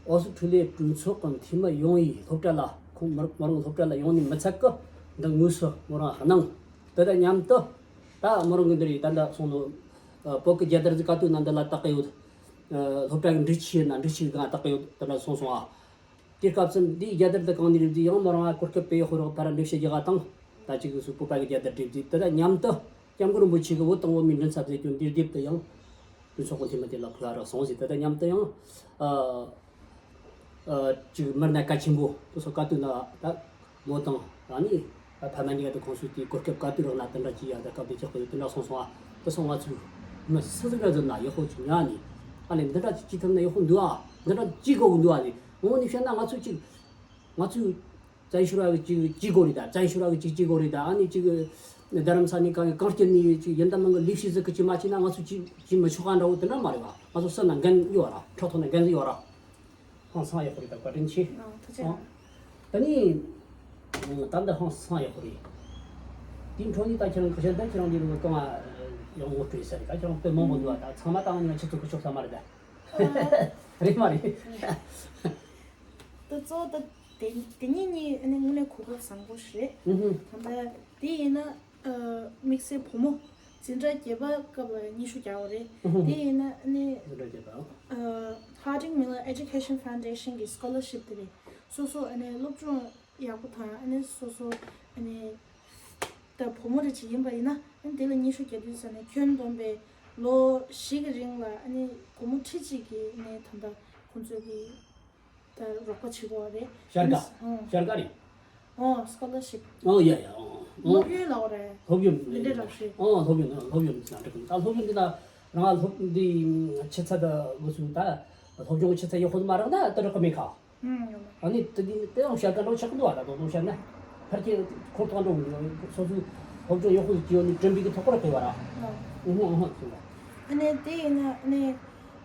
ཨོ་སི་ཁྲུ་ལི་ཡའི་གྲོས་ཚོགས་ཀྱི་འཐུས་མི་ཡོང་ཡིས་སློབ་གྲྭ་ལ་ཁོང་མོ་མོ་རང་སློབ་གྲྭ་ལ་ཡོང་ནི་མི་ཚད་ཀི་འདི་དངོས་སུ་མོ་རང་གནང་། དེ་དང་མཉམ་དུ་ད་མོ་རང་གི་འདི་རེད་ད་ལྟ་སོང་ནོ། བོད་ཀྱི་རྒྱལ་དར་ཟིག་ཀ་ཏུ་ན་འདི་ལ་བཏགས་ཀྱི་ཡོད། སློབ་གྲྭ་གི་འབྲི་ཆུ་ཡིན་ན་འབྲི་ཆུ་གི་སྒང་བཏགས་ཀྱི་ཡོད། དེ་འདྲ་སོང་སོང་ཨ། དེ་སྐབས་སུ་འདིའི་རྒྱལ་དར་འདི་གང་ནས་རེད་ཟེར་ཡང་མོ་རང་ང་གོ་སྐབས་སྤེལ་ཡོད་ཁོ་རོག་ཕར་འགྲེལ་བཤད་རྒྱག་ག་དང་། ད་ཅིག་སུ་བོད་པ་གི་རྒྱལ་དར་བསྒྲེས་ཏེ་དེ་དང་མཉམ་དུ་སྐྱབས་མགོན་རིན་པོ་ཆེ་གི་བོད་དང་བོད་མིའི་མགྲིན་ཚབ་ཟེར་རྒྱུ་འདིར་བསྡེབས་ཏེ་ཡང་། དེ་ཚོགས་ཀུན་ཐེ་མ་དེ་ལ་ཕུལ་བ་རག་སོང་ཟེར་དེ་དང་མཉམ་དུ་ཡང་། ཨ། ཨ། ཅིག་མི་སྣ་གལ་ཆེན་པོ་དེ་ཚོ་ཀ་ཏུ་ན་ད་མོ་དང་ཨ་ནི་ཕ་མ་གཉིས་ཀ་དུ་ཁོང་ཚོས་དེ་གོ་སྐབས་ཀ་ཏུ་རག་ན་དེ་འདྲ་ཅིག་ཡ་ད་སྐབས་དེ་ཆགས་ཀྱི་ཡོད་དེ་འདྲ་སོང་སོང་ཨ། དེ་སོང་ང་ཚོས་མི་སུ་ཟིག་ར་ཟིག་ན་ཡག་པོ་ཅིག་ཉན་ནས་ཨ་ནི་འདི་འདྲ་ཅིག་ཅིག་ཐུབ་ན་ཡག་པོ་འདུག་ཨ། འདི་འདྲ་ཅིག་དགོས་ཀྱི་འདུག་ཨ་ནི་ངོ་ནས་བཤད་ན་ང་ཚོས་ཅིག་ང་ཚོས་བཙན་བྱོལ་བ་གི་ཅིག་ཅིག་དགོས་རེད་ད། བཙན་བྱོལ་བ་གི་ཅིག་ཅིག་དགོས་རེད་ད། ཨ་ནི་ཅིག་རྡ་རམ་ས་ནས་གང་གང་སྐྱིད་ནས་ཅིག་ཡིན་ད་མིན་གི་ལས་བྱེད་ཟིག་གི་ཅིག་མ་བྱས་ན་ང་ཚོ་ཅིག་ཅིག་མི་ཆོག་ག་འདྲ་བོ་དེ་འདྲ་མ་རེད་བ། ང་ཚོ་སུ་ན་འགན་ཡོད་ར། ཁྲག་ཐོག་ན་འགན་ཟིག་ཡོད་ར། ཧང་སང་ཡག་པོ་རེད་ད་བཀའ་དྲིན་ཆེ། ཨ། ཐུགས་རྗེ་ཆེ། ཨ། ད་ནི་ད་འདི་ཧང་སང་ཡག་པོ་རེད། དེའི་འཕྲོ་ནས་ད་ཁྱེད་རང་གི་ཤེས་ད་ཁྱེད་རང་འདི་ལོ་གང་ཡང་ངོ་སྤྲོད་ཟེར་ད་ཁྱེད་རང་དཔེ་མང་པོ་འདུག་བ། ད་ཚང་མ་ད་ང་ནི་ང་ཆུ་ཚོད་གི་ཆོག་ས་མ་རེད་ད། རེད་མ་རེད། ད་གཙོ་བོ་ད་དེ་དེ་གཉིས་གཉིས་ཨ་ནི་དངོས་གནས་གོ་སྐབས་བཟང་པོ་ཞིག་རེད། ཨུ་ཧུ། ད་ལྟ་དེ་ཡིན་ན་ཨ་དམིགས་བསལ་བུ་མོ་འཛིན་གྲྭ་བརྒྱད་པ་སྐབས་ལ་སྙན་ཞུ་རྒྱག་པ་རེད། ཨུ་ཧུ། དེ་ཡིན་ན་ཨ་ནི་འཛིན་གྲྭ་བརྒྱད་པ། ཨ་Harding Miller Education Foundation གི་scholarship དེ་རེད། སོ་སོ་ཨ་ནི་སློབ་སྦྱོང་ཡག་པོ་དང་ཨ་ནི་སོ་སོ་ཨ་ནི་ད་བུ་མོ་རེ་ཅིག་ཡིན་པ་ཡིན་ན་ཨ་ནི་དེ་ལ་སྙན་ཞུ་རྒྱག་དུས་ཙ་ནས་ཁྱོན་བསྡོམས་པའི་ལོ་བཞི་གི་རིང་ལ་ཨ་ནི་སྒོར་མོ་ཁྲི་གཅིག་གི་ཨ་ནི་ད་ལྟ་ཁོང་ཚོས་ཀྱི་ད་རོགས་པ་བྱེད་དགོས་པ་རེད། ཤར་དགའ། ཨང་། ཤར་དགའ་རེད། ཨོ་scholarship། ཨོ་ཡ་ཡ་ཨོ། སློབ་ཡོན་ལ་འོ་རེད། སློབ་ཡོན་འདི་འདྲ་རག་ཤེས། ཨོ་སློབ་ཡོན་ཨོ་སློབ་ཡོན་ཟེར་ན་འགྲིག་གི། ད་སློབ་ཡོན་འདི་ན་རང་སློབ་འདི་ཆུ་ཚད་ད་འུ་ཚོ་ད་སློབ་སྦྱོང་གི་ཆུ་ཚད་ཡག་པོ་མ་རག་ན་ད་རག་གི་མེད་ཁ། ཨང་ཡོད་མ། ཨ་ནི་དེ་དེ་དེ་ཡང་བཤད་ག་འགྲོ་ཆགས་ཀྱི་འདུག་བ། ད་དོ་དོ་བཤད་ན་ཕལ་ཆེར་ཁོ་ཐོག་འགྲོ་སོ་སོའི་སློབ་སྦྱོང་ཡག་པོ་ཞིག་བྱས་ཡོད་ནི་དྲན་པའི་གི་ཐོག་པར་སྤེལ་བ་ར། ཨོ་ཨོ་ཨོ་ཨོ་ཨོ། ཨ་ནི་དེ་ཡིན་ན་ཨ་ནི་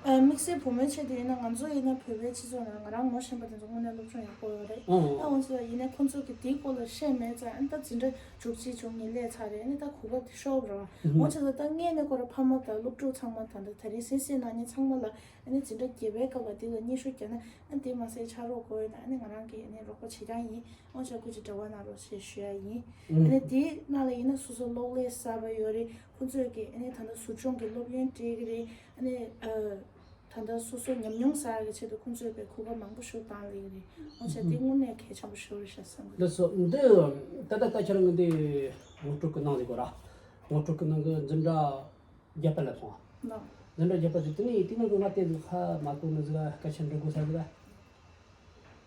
ཨ་དམིགས་བསལ་བུ་མོའི་ཆེད་དུ་ཡིན་ན་ང་ཚོ་ཡིན་ན་བོད་པའི་སྤྱི་ཚོགས་ནང་ང་རང་ངོ་ཤེས་པ་དེ་ཚོ་དངོས་གནས་སློབ་སྦྱོང་ཡག་པོ་ཡོད་རེད། ཨོ་ཨོ། ཨ་ང་ཚོ་ཡིན་ན་ཁོང་ཚོ་གི་དེའི་སྐོར་ལ་བཤད་མེད་ཙང་ཨ་ནི་ད་འཛིན་གྲྭ་བཅུ་གཅིག་བཅུ་གཉིས་སླེབས་ཚར་རེད། ཨ་ནི་ད་གོ་སྐབས་དེ་ཤོར་བ་རེད་བ། ཨོ་ང་ཚོ་ད་ད་ངས་ནས་ཁོ་ར་ཕ་མ་དང་སློབ་ཕྲུག་ཚང་མ་ད་ད་ད་རིང་སེམས་སེམས་ནང་ཉིན་ཚང་མ་ལ། ཨ་ནི་འཛིན་གྲྭ་བརྒྱད་པའི་སྐབས་ལ་དེ་ལ་སྙན་ཞུ་བརྒྱབ་ན་ཨ་དེ་མ་ཟད་ཕྱག་རོགས་དགོས་ཡོད་ན་ཨ་ནི་ང་རང་གིས་ཨ་ནི་རོགས་པ་བྱེད་རྐྱང་ཡིན། ཨོ་ཅག་སྐུ་མཁྱེན་འབྲེལ་བ་གནང་རོགས་ཞེས་ཞུ་ཡ་ཡིན། ཨ་ནི་དེའི་ནང་ལ་ཡིན་ན་སོ་སོ་གློག་ཀླད་གསར་པ་ཡོད་རེད། ཁོང་ཚོས་ཀྱི་ཨ་ནི་ད་ལྟ་ཟུར་སྦྱོང་གི་སློབ་ཡོན་སྤྲད་ཀྱི་རེད། ཨ་ནི་ཨ་ད་ལྟ་སོ་སོ་ཉམས་མྱོང་བསགས་ཀྱི་ཆེད་དུ་ཁོང་ཚོས་པའི་གོ་སྐབས་མང་པོ་ཞིག་བཏང་སླེབས་ཀྱི་རེད། ཨོ་ཅག་དེ་དངོས་གནས་གལ་ཆེན་པོ་ཞིག་རེད་ཤག་བསམ་གྱི། ལགས་སོ། འདི་ད་ལྟ་ད་ཁྱེད་རང་གི་འདི་ངོ་སྤྲོད་ཀྱི་ནང་ལ་གོ་ར་ངོ་སྤྲོད་ཀྱི་ནང་གི་འཛིན་གྲྭ་བརྒྱད་པ་ལ་སོང་བ། ལགས། འཛིན་གྲྭ་བརྒྱད་པ་དེ་དེ་ནས་དེ་ནང་གི་ང་དེ་ཧ་མ་གོ་ནི་ཟིག་སྐད་ཆ་འདྲི་དགོས་ས་ཟིག་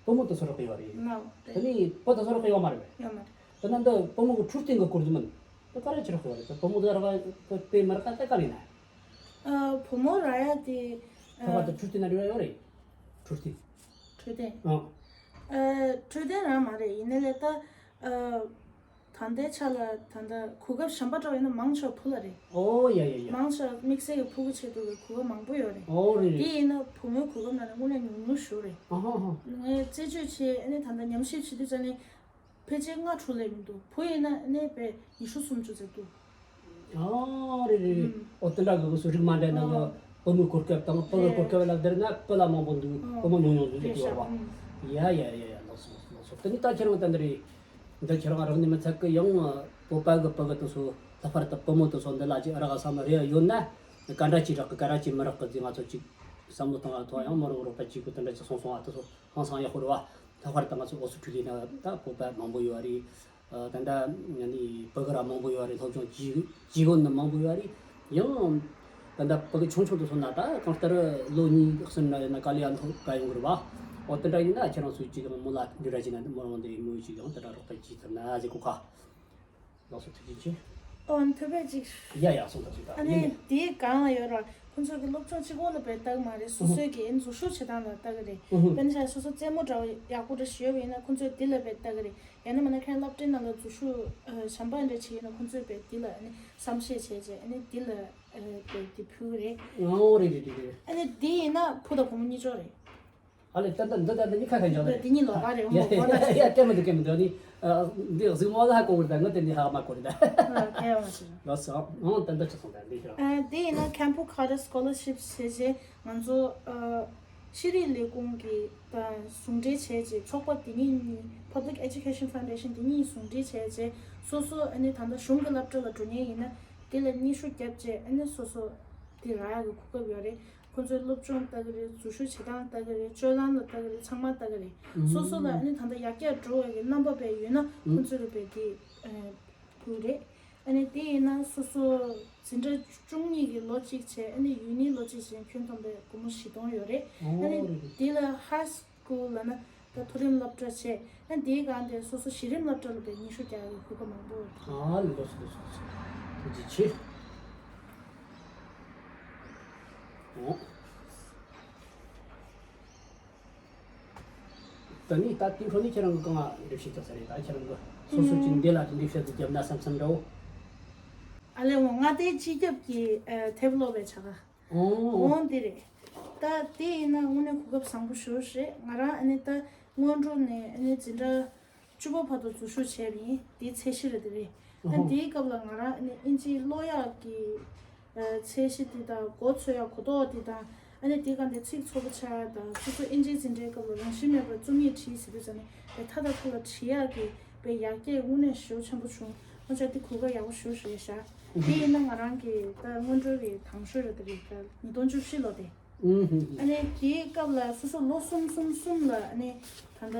བུ་མོ་དེ་ཚོ་རག་གི་ཡོད་རེད། ལགས། དེ་ནས་བུ་དེ་ཚོ་རག་གི་ཡོད་མ་རེད་པས། ཡོད་མ་རེད། དེ་ན་འདི་བུ་མོ་གི་འཕྲོད་བསྟེན་གི་སྐོར་ཟིག་མིན། དེ་ག་རེ་ཅི་རག་གི་ཡོད་རེད། དེ་བུ་མོ་དེ་རག་དེ་དཔེ་མི་རག་དེ་ག་རེ་ན། ཨ་བུ་མོ་རག་ཡ་དེ་ཁ་པར་དེ་འཕྲོད་བསྟེན་ན་འབྲེལ་བ་ཡོད་རེད། འཕྲོད་བསྟེན། འཕྲོད་བསྟེན། ཨང་། ཨ་འཕྲོད་བསྟེན་རག་མ་རེད། ཡིན་ནའི་ལས་ད་ཨ། ད་ལྟའི་ཆ་ལ་ད་ལྟ་གོ་སྐབས་གཞན་པ་འདྲ་བ་ཡིན་ན་མང་ཆེ་བ་བུ་ལ་རེད། ཨོ་ཡ་ཡ་ཡ། མང་ཆེ་བ་དམིགས་བསལ་གྱི་ཕྲུ་གུ་ཆེད་དུ་གི་གོ་སྐབས་མང་པོ་ཡོད་རེད། ཨོ་རེད་རེད། དེ་ཡིན་ན་བུ་མོའི་གོ་སྐབས་ནང་ནས་དངོས་གནས་ཉུང་ཉུང་ཞིག་རེད། ཨ་ཧ་ཧ། ངས་རྩད་གཅོད་བྱས་ཨ་ནི་ད་ལྟ་ཉམས་ཞིབ་བྱེད་དུས་ཙ་ནས་ཕལ་ཆེར་ལྔ་དྲུག་ལས་མི་འདུག་བུ་ཡིན་ན་ཨ་ནི་དཔེ་ཉི་ཤུ་སུམ་ཅུ་ཙམ་འདུག་ཨོ་རེད་རེད་རེད། ཨོ་དེ་འདྲ་གི་སུ་རིགས་མ་འདྲ་ན་ཨོ། བུ་མོའི་གོ་སྐབས་དང་བུ་གི་གོ་སྐབས་ལ་བསྡུར་ན་བུ་ལ་མང་པོ་འདུག་ཨོ། བུ་མོ་ཉུང་ཉུང་འདུག་ཟེར་གྱི་ཡོད་རེད་པ། ཡ་ཡ་ཡ་ཡ་ལགས་སོ་ལགས་སོ། དེ་ནི་ད་ཁྱེད་རང་ད་འདི་རེད། འདི་ཁྱེད་རང་རང་ནི་མི་ཚད་ཀི་ཡང་བོད་པ་གི་བུ་གི་དེ་ཚོ་ལྷག་པར་དུ་བུ་མོ་དེ་ཚོ་འདི་ལ་ཅིག་རག་བསམ་རེ་ཡོད་ན་ག་འདྲ་ཅིག་རག་གི་ག་འདྲ་ཅིག་མི་རག་གི་ཟེར་ང་ཚོ་ཅིག་བསམ་བློ་གཏོང་བ་ཐོག་ཡང་མོ་རང་རོགས་པ་ཅིག་གི་དེ་འདྲ་ཅིག་སོང་སོང་ཨ། དེ་ཚོ་ཧང་སང་ཡག་པོ་རེད་པ། ལྷག་པར་དུ་ང་ཚོ་ཨོ་སི་ཁྲུ་ལི་ཡ་ན་ད་བོད་པ་མང་པོ་ཡོད་རེད། ད་ལྟ་ནི་བུ་གི་ར་མང་པོ་ཡོད་རེད། སློབ་སྦྱོང་བྱེད་བྱེད་གོ་ནི་མང་པོ་ཡོད་རེད། ཡང་ད་ལྟ་བུ་གི་ཆུང་ཆུང་དུ་སོང་ན་ད་གང་ལྟར་ལོ་གཉིས་གསུམ་ན་ཡོད་ན་ག་ལེ་ཡང་ཐོབ་ག་ཡོང་གི་རེད་པ། འོ་དེ་འདྲ་ཡིན་ན་ཁྱེད་རང་ཚོས་ཅིག་ཡང་མོ་ལ་འབྲེལ་བ་བྱས་ན་མོ་རང་དེ་མོ་ཅིག་ཡང་དེ་འདྲ་རོགས་པ་ཅིག་ཐུབ་ན་ཟེར་གོ་ཁ། ལགས་སོ་ཐུགས་རྗེ་ཆེ། ཨོ་ཐུག་པས་ཅིག་ཡ་ཡ་སོང་ད་སོང་ད། ཨ་ནི་དེའི་སྒང་ལ་ཡོད་ར་ཁོང་ཚོ་གི་སློབ་སྦྱོང་གཅིག་པོ་ལ་དཔེ་ལྟ་གི་མ་རེད། སོ་སོའི་གི་ཨེ་འཛུལ་ཞུགས་བྱེད་སྟངས་ལ་ལྟ་གི་རེད། དཔེར་ན་ཆ་སོ་སོ་རྩེད་མོ་འདྲ་བོ་ཡག་པོ་འདྲ་ཞིག་ཡོད་པ་ཡིན་ན་ཁོང་ཚོས་དེ་ལ་དཔེ་ལྟ་གི་རེད། ཡང་ན་མིན་ན་ཁྱེད་རང་སློབ་གྲྭའི་ནང་ལ་འཛུལ་ཞུགས་ཨ་གཞན་པ་འདྲ་བྱེད་ཡིན་ན་ཁོང་ཚོས་དཔེ་དེ་ལ་ཨ་ནི་བསམ་ཤེས་བྱས་བྱས་ཨ་ནི་དེ་ལ་ཨ་དཔེ་དེ་ཕུལ་གི་རེད། ཨོ་རེད་རེད་རེད་རེད། ཨ་ནི་དེ་ཡིན་ན་བུ་དང་བུ་མོ་གཉིས་ཆོག་རེད། ཨ་ལས་ད་ལྟ་འདི་ད་ལྟ་གཉིས་ཁ་ཁ་འཇོག་ད་རེད། དེ་གཉིས་ལོགས་ཀ་རེད། ཡ་འོ་ཡ་ཡ་སྐད་མི་འདུག་སྐད་མི་འདུག་ཨ་ནི་འདི་གཟིགས་མོ་ལ་ཧ་གོ་གི་རེད། ད་ང་དེ་འདི་ཧ་མ་གོ་རེད་ད། ཨ་ཁ་ཡ་མ་བྱེད། ལགས་སོ། ཨང་ད་ལྟ་ཆགས་སོང་ད་འདི་ཤོག་ཨ་དེ་ཡིན་ན་Kempo Carter Scholarship ཟེར་བྱས་ང་ཚོ་ཨ་ཤེས་རིག་ལས་ཁུངས་ཀྱི་ད་ཟུང་འབྲེལ་བྱས་རྗེས་ཚོགས་པ་དེ་གཉིས་གཉིས་Public Education Foundation དེ་གཉིས་ཟུང་འབྲེལ་བྱས་རྗེས་སོ་སོ་ཨ་ནི་ད་ལྟ་གཞུང་གི་སློབ་གྲྭ་ལ་འགྲོ་མཁན་ཡིན་ན་དེ་ལ་སྙན་ཞུ་བརྒྱབ་རྗེས་ཨ་ནི་སོ་སོ་ དེ་རག་ཡག་གི་གོ་སྐབས་ཡོད་རེད། ཁོང་ཚོའི་སློབ་སྦྱོང་ལྟ་གི་རེད། འཛུལ་ཞུགས་བྱེད་སྟངས་ལྟ་གི་རེད། སྤྱོད་ལམ་ལ་ལྟ་གི་རེད། ཚང་མ་ལྟ་གི་རེད། སོ་སོ་ལ་ཨ་ནི་ད་ལྟ་ཡར་རྒྱས་འགྲོ་བའི་གི་རྣམ་པ་དཔེ་ཡོད་ན་ཁོང་ཚོ་ལ་དཔེ་དེ་ཕུལ་རེད། ཨ་ནི་དེ་ཡིན་ན་སོ་སོ་འཛིན་གྲྭ་བཅུ་གཉིས་ཀྱི་ལོ་གཅིག་བྱས། ཨ་ནི་ཡུལ་གཉིས་ལོ་གཅིག་བྱས། ཁྱོན་བསྡོམས་པའི་སྒོར་མོ་བཞི་སྟོང་ཡོད་རེད། ཨ་ནི་དེ་ལ་ཧའི་སི་ཀུལ་ལབ་ན་ད་མཐོ་རིམ་སློབ་གྲྭ་བྱས། ཨ་ནི་དེའི་སྒང་དེ་སོ་སོ་གཞི་རིམ་སློབ་གྲྭ་ལ་དཔེ་ཉི་ཤུ་རྒྱག་ཡག་གི་གོ་སྐབས་མང་པོ་ཡོད་རེད། ཨ་ལགས་སོ་ལགས་སོ་ལགས་སོ། ཐུགས་རྗེ་ཆེ། འོ། ད་ནི་ད་དེ་འཕྲོ་ནས་ཁྱེད་རང་གི་གང་ལ་འགྲེལ་བཤད་རྒྱག་ས་རེད། ད་ཁྱེད་རང་གི་སོ་སོ་གཅིག་འདི་ལ་དེ་འདྲའི་བཤད་དུ་བརྒྱབ་ན་བསམ་བསམ་འདྲ་བོ། ཨ་ལས་འོ། མངའ་སྡེའི་སྤྱི་ཁྱབ་ཀྱི་ཨ་དེབ་ཀློག་པའི་བྱ་དགའ། འོ། འོ་འདི་རེད། ད་དེ་ཡིན་ན་དངོས་གནས་གོ་སྐབས་བཟང་པོ་ཞེ་པོ་རེད། ང་རང་ཨ་ནི་ད་སྔོན་འགྲོ་ནས་ཨ་ནི་འཛིན་གྲྭ་བཅུ་པ་བར་དུ་འཛུལ་ཞུགས་བྱས་པ་ཡིན། དེའི་ཚད་གཞི་རེད་དེ་རེད། ཨ་ཨོ་དེའི་སྐབས་ལ་ང་རང་ཨ་ནི་ཨིན་ཇི་ཀློག་ཡག་གི་ཨ་ཚད་གཞི་དེ་དང་། མགོ་ཚོད་ཡག་གོ་རྟོགས་དེ་དང་། ཨ་ནི་དེའི་སྒང་དེ་ཚིག་ཚོགས་པ་ཆགས་ཡག་དང་། སོ་སོ་ཨིན་ཇིའི་འཛིན་གྲྭའི་སྐབས་ལ་རང་བཞིན་མེད་པར་རྩོམ་ཡིག་བྲིས་ཟེར་དུས་ཙམ་ནས་དེ་མཐའ་དང་མཐའ་ལ་བྲིས་ཡག་གི་དཔེ་ཡར་རྒྱས་དངོས་གནས་ཞེ་པོ་ཆེན་པོ་བྱུང་། ཨོ་ཅག་དེ་གོ་སྐབས་ཡག་པོ་ཞེ་པོ་ཞིག་རེད་ཤག་དེ་ཡིན་ན་ང་རང་གི་ད་སྔོན་འགྲོ་གི་དང་ཤོས་རེད་དེ་རེད། ད་ཉིས་སྟོང་བཅུ་བཞི་ལོ་དེ། ཨ་ནི་དེའི་སྐབས་ལ་སོ་སོ་ལོ་གསུམ་གསུམ་གསུམ་ལ་ཨ་ནི་ད་ལྟ་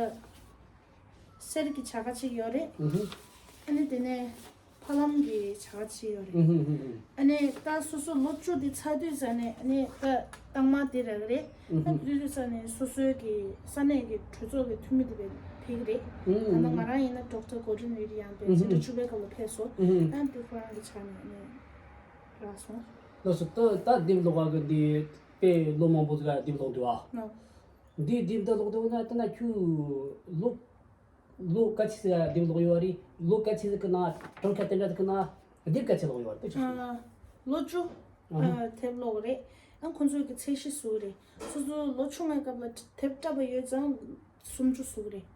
གསེར་གྱི་བྱ་དགའ་གཅིག་ཡོད་རེད། ཨ་ནི་དེ་ནས་ཕ་ལམ་གྱི་བྱ་དགའ་གཅིག་ཡོད་རེད། ཨ་ནི་ད་སོ་སོ་ལོ་བཅུ་དེ་ཚར་དུས་ཙམ་ནས་ཨ་ནི་ད་རྟགས་མ་དེ་རག་གི་རེད། ཨ་ནི་དུས་དུས་ཙམ་ནས་སོ་སོའི་གི་ས་གནས་ཀྱི་གྲོས་ཚོགས་ཀྱི་འཐུས་མི་དེ་བས་ཕེབས་ཀྱི་རེད། ད་ལྟ་ང་རང་ཡིན་ན་ཌོག་ཊར་གོ་ཌན་རི་ཌི་ཡང་དཔེ་འཛིན་གྲྭ་བཅུ་པའི་སྐབས་ལ་ཕེབས་སོང་། ཨ་ནི་དེ་ཁོ་རང་གི་ཆ་ནས་ཨ་ནི་རག་སོང་། ལགས་སོ། ད་ད་དེབ་ཀློག་པ་གི་འདི་དཔེ་ལོ་མང་པོ་ཟིག་ལ་དེབ་ཀློག་འདུག་ཨ། ནོ། འདི་དེབ་འདི་ཀློག་འདུག་ན། ད་ན་ཁྱོད་ལོ་ལོ་ག་ཚོད་ཟིག་དེབ་ཀློག་ཡོད་རེད། ལོ་ག་ཚོད་ཟིག་གི་ནང་གྲངས་ཀ་དེ་འདྲ་ཟིག་གི་ནང་དེབ་ག་ཚོད་ཀློག་ཡོད་རེད། དེ་ཆ་ཨ། ལོ་བཅུ་ཨ། ཨ་དེབ་ཀློག་རེད། ཨ་ཁོང་ཚོའི་གི་ཚད་གཞི་བཟོ་རེད། སོ་སོ་ལོ་ཆུང་བའི་སྐབས་ལ་དེབ་བཀྲམ་པ་ཡོད་ཙང་སུམ་ཅུ་བཟོ་གི་རེད།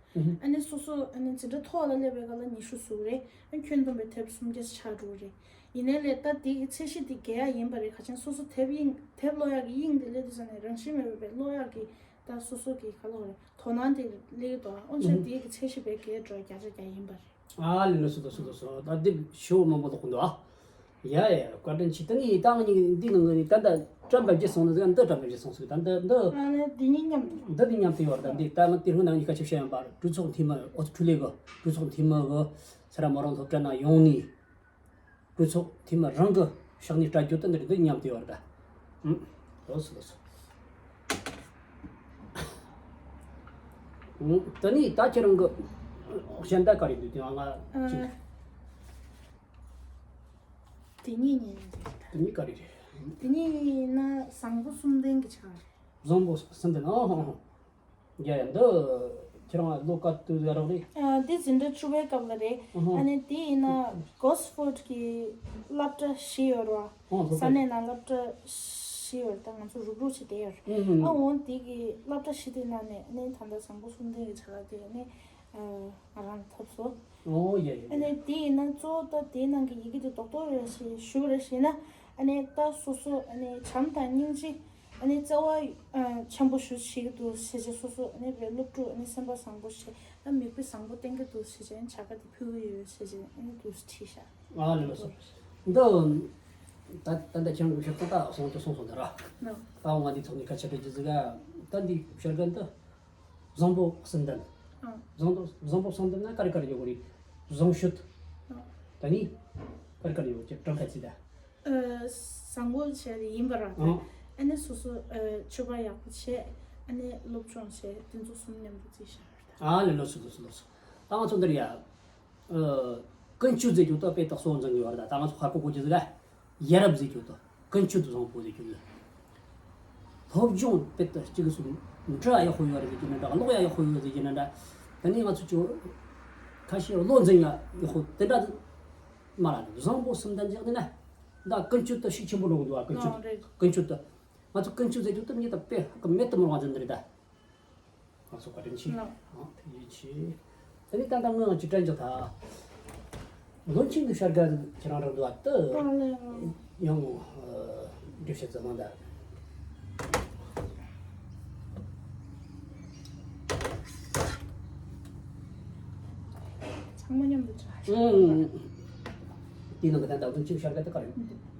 ཨ་ནི་སོ་སོ་ཨ་ནི་འཛིན་གྲྭ་མཐོ་བ་ལ་སླེབས་པའི་སྐབས་ལ་ཉི་ཤུ་བཟོ་གི་རེད། ཨ་ཁྱོན་བསྡོམས་པའི་དེབ་སུམ་བརྒྱ་ཆགས་འགྲོ་གི་རེད། ཡིན་ནའི་ལས་ད་དེ་གི་ཚད་གཞི་དེ་རྒྱས་ཡག་ཡིན་པ་རེད། ག་ཅན་སོ་སོ་དེབ་དབྱིངས་དེབ་ཀློག་ཡག་གི་དབྱིངས་དེ་སླེབས་དུས་ཙམ་ནས་རང་བཞིན་མེད་པའི་ཀློག་ཡག་གི་ད་སོ་སོ་གི་ག་ལབ་རེད། དོ་སྣང་དེ་སླེབས་ཀྱི་འདུག་ཨ་འོན་ཀྱང་དེ་གི་ཚད་གཞི་དཔེ་རྒྱས་འགྲོ་བརྒྱ་ཆ་བརྒྱ་ཡིན་པ་རེད། ཨ་ལེ་ལགས་སོ་ལགས་སོ་ལགས་སོ། ད་དེབ་ཞེ་པོ་མང་པོ་ཀློག་གི་འདུག་ཨ། ཡ་ཡ། བཀའ་དྲིན་ཆེ། ད་ནི་ད་ང་གཉིས་འདི་ནང་གི་ད་ད་བཀྲམ་པ་བརྗེད་སོང་ཟིག་འདི་བཀྲམ་པ་བརྗེད་སོང་ཟིག་ད་འདི་འདི་ཨ་ནི་འདི་གཉིས་མཉམ་དུ། འདི་འདི་མཉམ་དུ་ཡོད་རེད། ད་འདི་ད་ང་དེ་སྔོན་ནང་གཉིས་ཀ་ཆེ་བཤད་ཡང་པར་གྲོས་ཚོགས་འཐུས་མི་ཨོ་ཐུ་ལེ་གི་གྲོས་ཚོགས་འཐུས་མི་གི་ས་ར་མོ་རང་ཐོབ་གྲལ་ན་ཡོང་ནི། གྲོས་ཚོགས་འཐུས་མི་རང་གི་ཕྱག་ནས་སྤྲད་རྒྱུ་དེ་འདི་འདི་མཉམ་དུ་ཡོད་རེད། ཨུམ། ལགས་སོ་ལགས་སོ། ཨུམ། དེ་ནས་ད་ཁྱེད་རང་གི་གཞན་དག་ག་རེ་འདུག་དེ་ང་ཅིག་དེ་གཉིས་ཉིན་དེ་གཉིས་ག་རེ་རེད། དེ་གཉིས་ཡིན་ན་བཟང་པོ་གསུམ་ལྡན་གྱི་ཆ་རེད། བཟང་པོ་གསུམ་ལྡན། ཨོ་ཧོ་ཧོ། ཡ་ཡ། འདི་ཁྱེད་རང་ལོ་ག་དུས་ཟེར་རོགས་རེད། ཨ། འདི་འཛིན་གྲྭ་བཅུ་པའི་སྐབས་ལ་རེད། ཨ་ཧ། ཨ་ནི་དེ་ཡིན་ན་གོ་སི་ཕོར་ཌི་གི་སློབ་གྲྭ་བཞི་ཡོད་རེད་བ། ཨོ་ཧོ། ས་གནས་ནང་སློབ་གྲྭ་བཞི་ཡོད་རེད། ད་ང་ཚོ་རུག་རུག་བྱས་བསྡད་ཡོད་རེད། ཨ་འོ་དེ་གི་སློབ་གྲྭ་བཞི་དེ་ནང་ནས་ཨ་ནི་ད་ལྟ་བཟང་པོ་གསུམ་ལྡན་གྱི་བྱ་དགའ་དེ་ཨ་ནི་ཨ་ང་རང་ཐོབ་སོང་། ཨོ་ཡ་ཡ་ཡ། ཨ་ནི་དེ་ཡིན་ན་གཙོ་བོ་ད་དེའི་ནང་གི་ཡི་གེ་དེ་རྡོག་རྡོག་རེ་ཞིག་ཞུ་རེ་ཞུས་ན། ཨ་ནི་ད་སོ་སོ་ཨ་ནི་བྱམས་དང་སྙིང་རྗེ། ཨ་ནི་བརྩེ་བ་ཨ་ཆེན་པོ་ཞིག་བྱེད་ཀྱི་འདུག་ཟེར་བྱས། སོ་སོ་ཨ་ནི་བའི་སློབ་ཕྲུག་ཨ་ནི་སེམས་པ་བཟང་པོ་བྱས། ཨ་མིག་དཔེ་བཟང་པོ་བསྟན་གྱི་འདུག་ཟེར་བྱས། བྱ་དགའ་དེ་ཕུལ་གྱི་ཡོད་ཟེར་བྱས་ཨ་ནི་འདུག་བྲིས་ཤག་ཨ་ལེ་ལགས་སོ། འདི་ད་ད་ལྟ་ཁྱེད་རང་གི་ཤོག་ཁག་ད་སོང་དུ་སོང་སོང་ད་ར། ནོ། ད་འོང་ང་འདི་ཐོག་ནས་ཁ་ཆེ་བྲིས་རྒྱུ་ཟིག་ག་ད་འདི་ཤར་ག་འདི། བཟང་པོ་གསུམ་ལྡན། ཨང་། བཟང་པོ་བཟང་པོ་གསུམ་ལྡན་ན་ག་རེ་ག་རེ་ཡོད་གི་རེད། བཟང་སྤྱོད། ཨང་། ད་ནི་ག་རེ་ག་རེ་ཡོད་ཀྱི་གྲངས་ཀ་ཅི་ད། ཨ། བཟང་པོ་བྱས་ཏེ་ཡིན་པ་ར། ཨང་། ཨ་ནི་སོ་སོ་ཨ་སྤྱོད་པ་ཡག་པོ་བྱས། ཨ་ནི་སློབ་སྦྱོང་བྱས། དེ་ཚོ་གསུམ་མཉམ་དུ་བརྩིས་བཞག་རེད་ད། ཨ་ལེ་ལགས་སོ་ལགས་སོ་ལགས་སོ། ད་ང་ཚོ་འདིར་ཡ། ཨ། ཀུན་སྤྱོད་ཟེར་རྒྱུ་དེ་དཔེ་ཏག་སོ་འཛིན་གི་ཡོད་རེད་ད། ད་ང་ཚོ་ཧ་གོ་གོ་རྒྱུ་ཟིག་ལ། ཡ་རབས་ཟེར་རྒྱུ་དེ། ཀུན་སྤྱོད་བཟང་པོ་ཟེར་རྒྱུ་ལ། སློབ་སྦྱོང་དཔེ་ཏག་གཅིག་གི་སུ་འབྲི་ཡག་ཡག་པོ་ཡོད་རེད་ཟེར་རྒྱུ་ན་འདྲ། ཀློག་ཡག་ཡག་པོ་ཡོད་ཟེར་རྒྱུ་ན་འདྲ། ད་ནི་ང་ཚོ་ཅིག་ཁ་ཤས་བློ་འཛིན་ཡག་ཡག་པོ་དེ་འདྲ་མ་རེད། བཟང་པོ་གསུམ་ལྡན་ཟེར་ན་ད་ཀུན་སྤྱོད་དེ་ཤུགས་ཆེན་པོ་འགྲོ་གི་འདུག་ཨ། ཀུན་སྤྱོད། ཀུན་སྤྱོད་དེ། ང་ཚོ་ཀུན་སྤྱོད་ཟེར་རྒྱུ་དེ་ངས་ད་དཔེ་ཧ་གི་མེད་དུ་མི་རུང་བ་འཛིན་གི་རེད་ད། ང་ཚོ་བཀའ་དྲིན་ཆེ། ལགས། ཨ། ཐུགས་རྗེ་ཆེ། ད་ནི་ད་ལྟ་ངོས་ཀྱི་དྲན་གྱི་ད། བློན་ཆེན་གྱི་བྱ་དགའ་ཁྱེད་རང་རག་འདུག་ཨ། ད་ཨ་ལེ། ཡང་འགྲེལ་བཤད་ཙམ་མང་ད། ཚང་མ་མཉམ་དུ་བྱ། ཨང་། དེའི་ནང་གི་ད་ལྟ་བློན་ཆེན་གྱི་བྱ་དགའ་དེ་ག་རེ།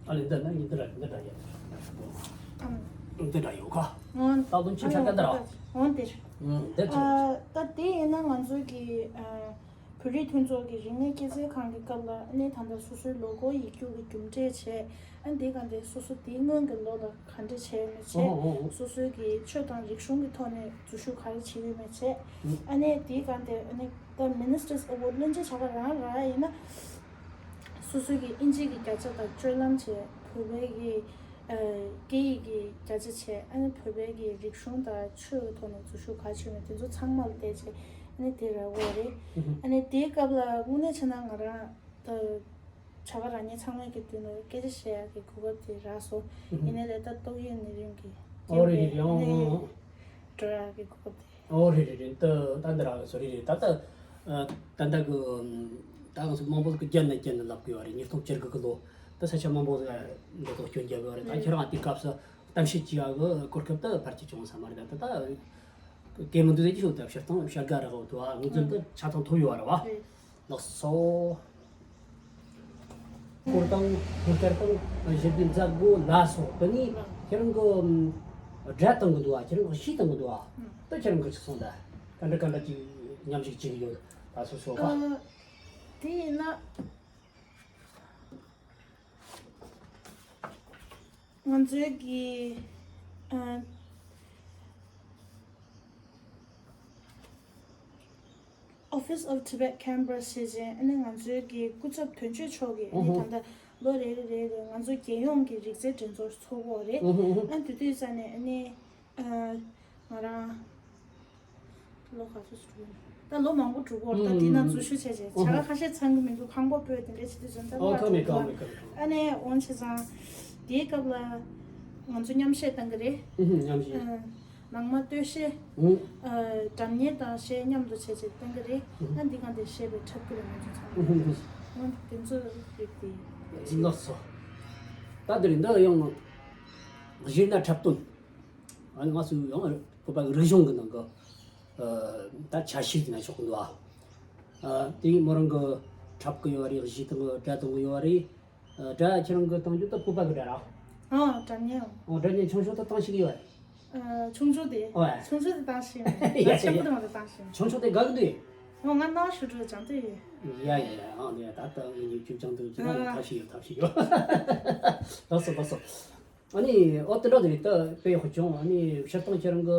ཨ་ལེ། འདི་ན་ཡིན་འདི་ར་འདི་འདྲ་ཡ། འདི་འདྲ་ཡོད་ཁ། ཨང་། ད་དུང་ཅི་ཆ་ག་འདི་ར། ཨང་། འདིར། ཨང་། དེ་ཆ། ཨ། ད་དེ་ཡིན་ན་ང་ཚོའི་གི་ཨ། བོད་རིགས་མཐུན་ཚོགས་ཀྱི་རིག་གནས་སྐྱེད་ཚལ་ཁང་གི་སྐབས་ལ་ཨ་ནི་ད་ལྟ་སོ་སོའི་ལོ་གོ་ཡིག་རྒྱུགས་ཀྱི་རྒྱུ་འབྲས་བྱས། ཨ། འདི་ག་འདི་སོ་སོ་དེའི་སྔོན་གྱི་ལོ་ལ་ག་འདྲ་བྱས་ཡོད་མེད་བྱས། ཨོ་ཨོ་ཨོ། སོ་སོའི་གི་ཆོས་དང་རིག་གཞུང་གི་ཐོག་ནས་འཛུལ་ཞུགས་ག་རེ་བྱས་ཡོད་མེད་བྱས། ཨང་། ཨ་ནི་དེའི་ག་འདི་ཨ་ནི་ད་Minister's Award བློན་ཆེན་བྱ་བ་རང་རང་ཡིན་ན། སོ་སོའི་གི་ཨིན་ཇི་གི་བརྒྱ་ཆ་དང་སྤྱོད་ལམ་བྱས། བོད་པའི་གི་ཨ། སྐད་ཡིག་གི་བརྒྱ་ཆ་བྱས། ཨ་ནི་བོད་པའི་གི་རིག་གཞུང་དང་ཆོས་ཀྱི་ཐོག་ནས་འཛུལ་ཞུགས་ག་བྱས་མེད་དེ་ཚོ་ཚང་མ་ལ་བལྟས་བྱས། ཨ་ནི་དེ་རག་གི་རེད། ཨ་ནི་དེའི་སྐབས་ལ་དངོས་གནས་བྱས་ན་ང་རང་ད་བྱ་བ་རང་ཉིད་ཚང་མའི་གི་མདུན་ལ་སྐད་ཆ་བཤད་ཡག་གི་གོ་སྐབས་དེ་རག་སོང་། ཡིན་ནའི་ལས་ད་ཏོག་དབྱིབས་ནད་རིམས་ཀྱི་ཨོ་རེད་རེད་རེད། ཨོ་ཨོ་ཨོ། འགྲོ་ཡག་གི་གོ་སྐབས་དེ། ཨོ་རེད་རེད་རེད། ད་ད་འདི་རག་སོ་རེད་རེད། ད་ད་ཨ། ད་ད་གི་ད་ང་ཚོ་མང་པོ་ཟིག་རྒྱབ་ནས་རྒྱབ་ནས་ལབ་གི་ཡོད་རེད། ཉིས་སྟོང་བཅུ་དགུ་གི་ལོ་ད་ས་ཆ་མང་པོ་ཟིག་འདི་ཐོག་སྐྱོན་རྒྱབ་ཡོད་རེད། ད་ཁྱེད་རང་དེ་སྐབས་སུ་གཏམ་བཤད་བྱེད་ཡག་གི་གོ་སྐབས་ད་ཕལ་ཆེར་བྱུང་ས་མ་རེད། ད་ད་ད་གལ་མི་འདུག་ཟེར་གྱི་ཞོག་ད་སྤྱིར་བཏང་བྱ་དགའ་རག་འདུག་ཨ། ངོས་འཛིན་ད་ཆ་ཚང་ཐོབ་ཡོད་རེད་བ། ལགས་སོ། སྐོར་དང་སྐོར་བསྐྱར་དང་ཞི་བདེ་མཛད་སྒོ་ལ་སོགས་དེ་ནི་ཁྱེད་རང་གི་སྒྲ་བཏང་གི་འདུག་ཨ། ཁྱེད་རང་གི་གཤིས་བཏང་གི་འདུག་ཨ། ད་ཁྱེད་རང་གི་ཅིག་གསུངས་ད་ག་འདྲ་ག་འདྲ་ཅིག་མཉམ་ཞུགས་བྱེད་ཀྱི་ཡོད་ད་སོ་སོ་ག་ཨ། དེ་ཡིན་ན། ང་ཚོའི་གི་ཨ། Office of Tibet Canberra ཞེས་བྱས། ཨ་ནི་ང་ཚོའི་གི་སྐུ་ཚབ་དོན་གཅོད་མཆོག་གིས་ཨ་ནི་ད་ལྟ་ལོ་རེ་རེ་རེ་རེ་ང་ཚོ་རྒྱལ་ཡོངས་ཀྱི་རིག་རྩལ་འགྲན་ཚོགས་ཚོགས་ཀྱི་ཡོད་རེད། ཨ་ནི་དེ་དུས་ཙ་ནས་ཨ་ནི་ཨ། ང་རང་ལོ་ག་ཚོད་འགྲོ་གི་ཡིན། ད་ལོ་མང་པོ་འགྲོ་གི་ཡོད་རེད། ད་དེ་ན་འཛུལ་ཞུགས་བྱས་བྱས་བྱ་དགའ་ཁ་ཤས་ཚང་གི་མི་འདུག་ཁང་པ་སྤོས་དེ་འདྲ་བྱེད་དུས་ཙམ་ད་ཨོ་ལོ་ཁ་མེད་ཁ་མེད་ཁ་མེད། ཨ་ནི་འོང་བྱས་ཙང་དེའི་སྐབས་ལ་ང་ཚོ་མཉམ་གཞས་བཏང་གི་རེད། མཉམ་གཞས། ཨ། ནང་མ་སྟོད་གཞས། ཨ། སྒྲ་སྙན་དང་གཞས་མཉམ་དུ་བྱས་བྱས་བཏང་གི་རེད། ཨ། འདི་ག་འདི་གཞས་པའི་འཁྲབ་ཀྱི་རེད་ང་ཚོ་ཚང་མ། ཨ། དེ་ཚོ་རིགས་དེ། ལགས་སོ། ད་དེ་རིང་འདི་ཡང་གཞས་སྣ་འཁྲབ་སྟོན། ཨ་ནི་ང་ཚོ་ཡང་བོད་པ་གི་རིག་གཞུང་གི་ནང་གི་ཨ། ད་ཆ་ཤས་ཟེར་ན་ཆོག་གི་འདུག་ཨ། ཨ། དེ་མོ་རང་གི་འཁྲབ་གི་ཡོད་རེད། གཞས་བཏང་གི་སྒྲ་བཏང་གི་ཡོད་རེད། ཨ། སྒྲ་ཁྱེད་རང་གི་བཏང་རྒྱུ་ད་བོད་པ་གི་སྒྲ་ར། ཨ། སྒྲ་སྙན། ཨོ། སྒྲ་སྙན་ཆུང་ཆུང་ད་བཏང་ཤེས་ཀྱི་ཡོད་རེད། ཨ། ཆུང་ཆུང་དེ། ཨོ། ཆུང་ཆུང་དེ་བཏང་ཤེས་མེད། ཡ་ཡ་ཡ། ཆེན་པོ་དེ་མ་གཏོགས་བཏང་ཤེས་མེད། ཆུང་ཆུང་དེ་དགའ་གི་འདུག་ཨོ། ང་ནང་ཞུ་འགྲོ་སྦྱང་དུས་ཡོད། ཡ་ཡ་ཡ། ཨང་དེ་ད་ལྟ་ངས་ཉིན་གཅིག་སྦྱང་དུས་ཅི་ན་ཡང་ཐབས་ཤེས་ཡོད། ཐབས་ཤེས་ཡོད། ལགས་སོ་ལགས་སོ། ཨ་ནི་ཨོ་དེ་འདྲ་དེ་རེད། ད་དཔེ་ཡག་པོ་བྱུང་། ཨ་ནི་སྤྱིར་བཏང་ཁྱེད་རང་གི་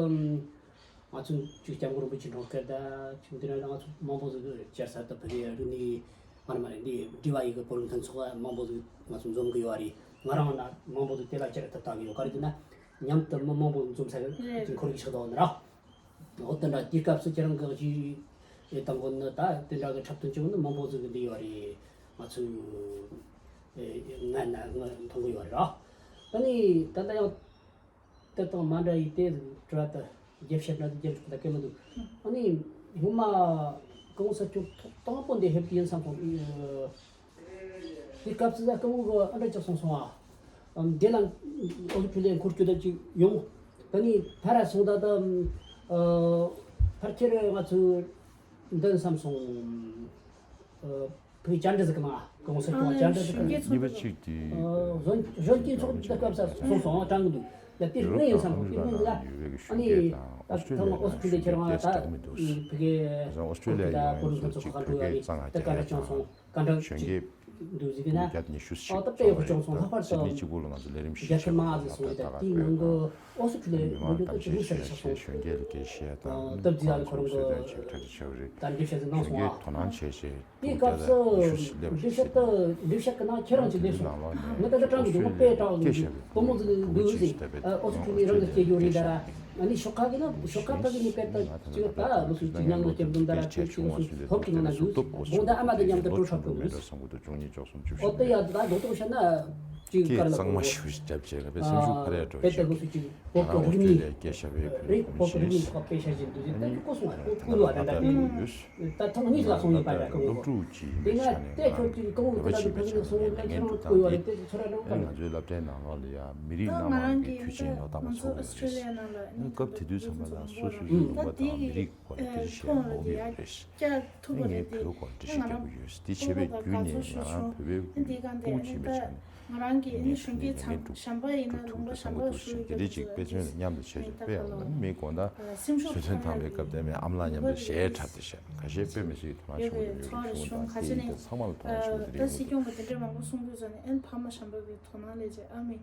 ང་ཚོ་ཅིག་སྐྱབས་མགོན་རིན་པོ་ཆེ་འགྲོ་སྐད་ད་ཅིག་འདི་འདྲ་ང་ཚོ་མང་པོ་ཟིག་གི་བཅར་ས་ད་བོད་རིགས་ནི་མ་རེད་མ་རེད། འདི་འབྲེལ་བ་ཡི་གི་བོད་རིགས་མཐུན་ཚོགས་མང་པོ་ཟིག་ང་ཚོ་འཛོམས་གི་ཡོད་རེད། ང་རང་ལ་མང་པོ་ཟིག་དེ་ལ་བཅར་ཐུབ་ཐག་གི་ཡོད། ག་རེ་ཟེར་ན་མཉམ་དུ་མི་མང་པོ་འཛོམས་ས་གི་འཁོར་གི་ཆགས་ཐོག་ནི་ར། འོ་དེ་འདྲ་དེའི་སྐབས་སུ་ཁྱེད་རང་གི་གཞས་བཏང་གོ་ནི་ད་དེ་འདྲ་གི་འཁྲབ་སྟོན་བྱུང་ནི་མང་པོ་ཟིག་གི་འདི་ཡོད་རེད། ང་ཚོ་ངན་ན་ངན་མཐོང་གི་ཡོད་རེད་ར། ད་ནི་ད་ལྟ་ཡང་དེ་དང་མ་འདྲ་ཡི་དེ་དྲི་བ་དེ་རྒྱབ་བཤད་འདྲ་དེ་རྒྱབ་ཆོག་ད་གལ་མི་འདུག་ཨ་ནི་སྔོན་མ་གོང་ས་མཆོག་ཐོག་དང་པོ་འདི་ཕེབས་ཀྱི་ཡིན་བསམ་སོང་། དེ་སྐབས་སུ་ད་སྐུ་ངོ་གི་ཨ་འདྲ་ཅིག་གསུངས་སོང་ཨ། འདི་ལ་ཨོ་སི་ཁྲུ་ལི་ཡའི་འཁོར་སྐྱོད་ད་ཅིག་ཡོང་། ད་ནི་ཕར་སོང་ད་ད་ཕར་ཁྱེར་ང་ཚོ་འདོན་བསམ་སོང་། བོད་བཅར་འདྲི་ཟིག་གི་ནང་གོང་ས་སྐྱོང་བཅར་འདྲི་ཟིག་གི་ནང་གཉིས་པ་གཅིག་དེ་གཞོན་གཞོན་སྐྱེས་ཚོགས་འདི་སྐབས་སུ་སོང་སོང་དྲང་གི་འདུག་ཡ་དེ་གནས་ཡིན་བསམ་གི་དེ་གནས་འདི་ལ་ཨ་ནི་ད་ཐོག་མ་ཨོ་སི་ཁྲུ་ལི་ཡ་ཁྱེད་རང་ད་བོད་ཀྱི་ཨོ་སི་ཁྲུ་ལི་ཡ་ཡོང་ཡོད་ཚོ་གཅིག་བོད་སྐད་གཙང་མ་དེ་འདྲ་བྱུང་སོང་། གང་འདྲ་གཞོན་སྐྱེས་འདུག་ཟེར་ན་བརྒྱ་ཉི་ཤུ་ཞིག་ཨོ་ད་དཔེ་ཡག་པོ་བྱུང་སོང་། ལྷག་པར་དུ་སིད་ནི་གཅིག་པུ་ལ་ང་ཚོ་ལས་རིམ་ཞིག་བརྒྱ་ཆ་མང་ཟིག་སོང་། ད་དེའི་ནང་གི་ཨོ་སི་ཁྲུ་ལི་ཡ་ལོ་རྒྱུས་ད་ཇི་མོ་ཟེར་ཆགས་སོང་། གཞོན་སྐྱེས་ལ་སྐད་ཆ་ད་སྟབས་བདེ་ཡག་ཁོ་རང་གི་ད་འགྲེལ་བཤད་ནང་སོང་ཨ། དེའི་སྐབས་སུ་འགྲེལ་བཤད་ད་འགྲེལ་བཤད་ཀྱི་ནང་ཁྱེད་རང་ཅིག་སླེབས་སོང་། ང་ད་ལྟ་དྲང་གི་འདུག་དཔེ་དྲང་གི་འདུག་བུ་མོ་ཚོ་འདུག་ཟིག་ཨོ་སི་ཁྲུ་ལི་ཡ་རང་གི་སྐྱེ་རྒྱུ་རེད་ད་ར། ཨ་ནི་ཤོག་ཁག་གི་ན་ཤོག་ཁག་ཕ་གི་ནི་དཔེ་ལྟ་ཅིག་ད་ལོ་སུ་ཅིག་ཉམས་ལོ་སྐྱབས་མགོན་ད་ར་ཁྱེད་ཅིག་ངོ་སུ་ཧོབ་ཀྱི་ནང་ན་འདུག་ཟིག་དགོང་དག་ཨ་མ་དང་མཉམ་དུ་སྤྲོ་འཁྲབ་དགོས་འདུག་ཟིག་ཨོ་ཏེ་ཡ་ད་རྡོག་རྡོག་བཤད་ན་ཅིག་དཀར་ལ་གཙང་མ་ཞིག་བརྒྱབ་བྱས་ལ་བའི་སེམས་ཤུགས་འཕར་ཡ་འགྲོ་དཔེ་ལྟ་ལོ་སུ་ཅིག་ང་རང་ཨོ་སི་ཁྲུ་ལི་ཡ་སྐད་ཆ་བའི་བོད་རིགས་མི་ཆེ་ཞིག་ད་ཐོག་མ་ཉིད་ལ་སོང་ཡོད་པ་ར་ཁོ་ངོ་ཡོད། ད་ཐོག་མ་ཉིད་ལ་སོང་ཡོད་པ་ར་ཁོ་ངོ་། དེ་ན་ཏེ་ཁྱོད་ཀྱི་ཀོང་ཀི་ལ་ཕ་གི་སོང་ཡོད་པ་ཁྱེད་རང་ཁོ་ཡོད་རེད། དེ་ཚོ་ར་རོགས་ང་ཚོའི་སློབ་གྲྭའི་ནང་ལོགས་ལ་ཡ་མི་རིགས་སྣ་མང་གི་དུས་ཆེན་ཡོད་དམ་པ་ཚོགས་ཡོད་རེད། སྐབས་དེ་དུས་ཚང་མ་ལ་སོ་སོ་སོའི་ལུང་པ་དང་མི་རིགས་སྐོར་ལ་སྐད་ཆ་བཤད་དགོས་ཀྱི་ཡོད་རེད། ངས་བོད་སྐོར་འགྲེལ་བཤད་རྒྱག་གི་ཡོད། དེ་བྱས་པའི་བརྒྱུད་ནས་ང་རང་བོད་པའི་ཕྲུ་གུ་ཆེན་པོའི་ཆ་ནས། གི་ཨ་ནི་གཞོན་སྐྱེས་ཚང་གཞན་པ་ཡིན་ན་ལུང་པ་གཞན་པ་ཞུགས་ཡོད་པའི་དེ་འདྲའི་ཅིག་དཔེ་མཚོན་མཉམ་དུ་བྱས་ཤིང་དཔེ་ཡང་མི་དགོངས་དག་ཞོ་སྟོན་ཐང་པའི་སྐབས་དེ་མིན་ཨམ་ལགས་མཉམ་དུ་གཞས་འཁྲབ་སྟེ་བཤད། ཁ་ཤས་དཔེ་མི་སྲིད་དོ་སྣང་ཆེན་པོ་དེ་འདྲ་ཞིག་བྱུང་དང་དེ་ཡིན་ད་ཚང་མ་ལ་དོ་སྣང་ཆེན་པོ་དེ་འདྲ་ཞིག་ཡོང་དང་། ད་སྲིད་སྐྱོང་གི་དེ་འདྲའི་མང་པོ་གསུང་དུས་ཙམ་ནས་ཨན་ཕ་མ་གཞན་པ་གི་དོ་སྣང་ལས་ཅེ་ཨ་མི་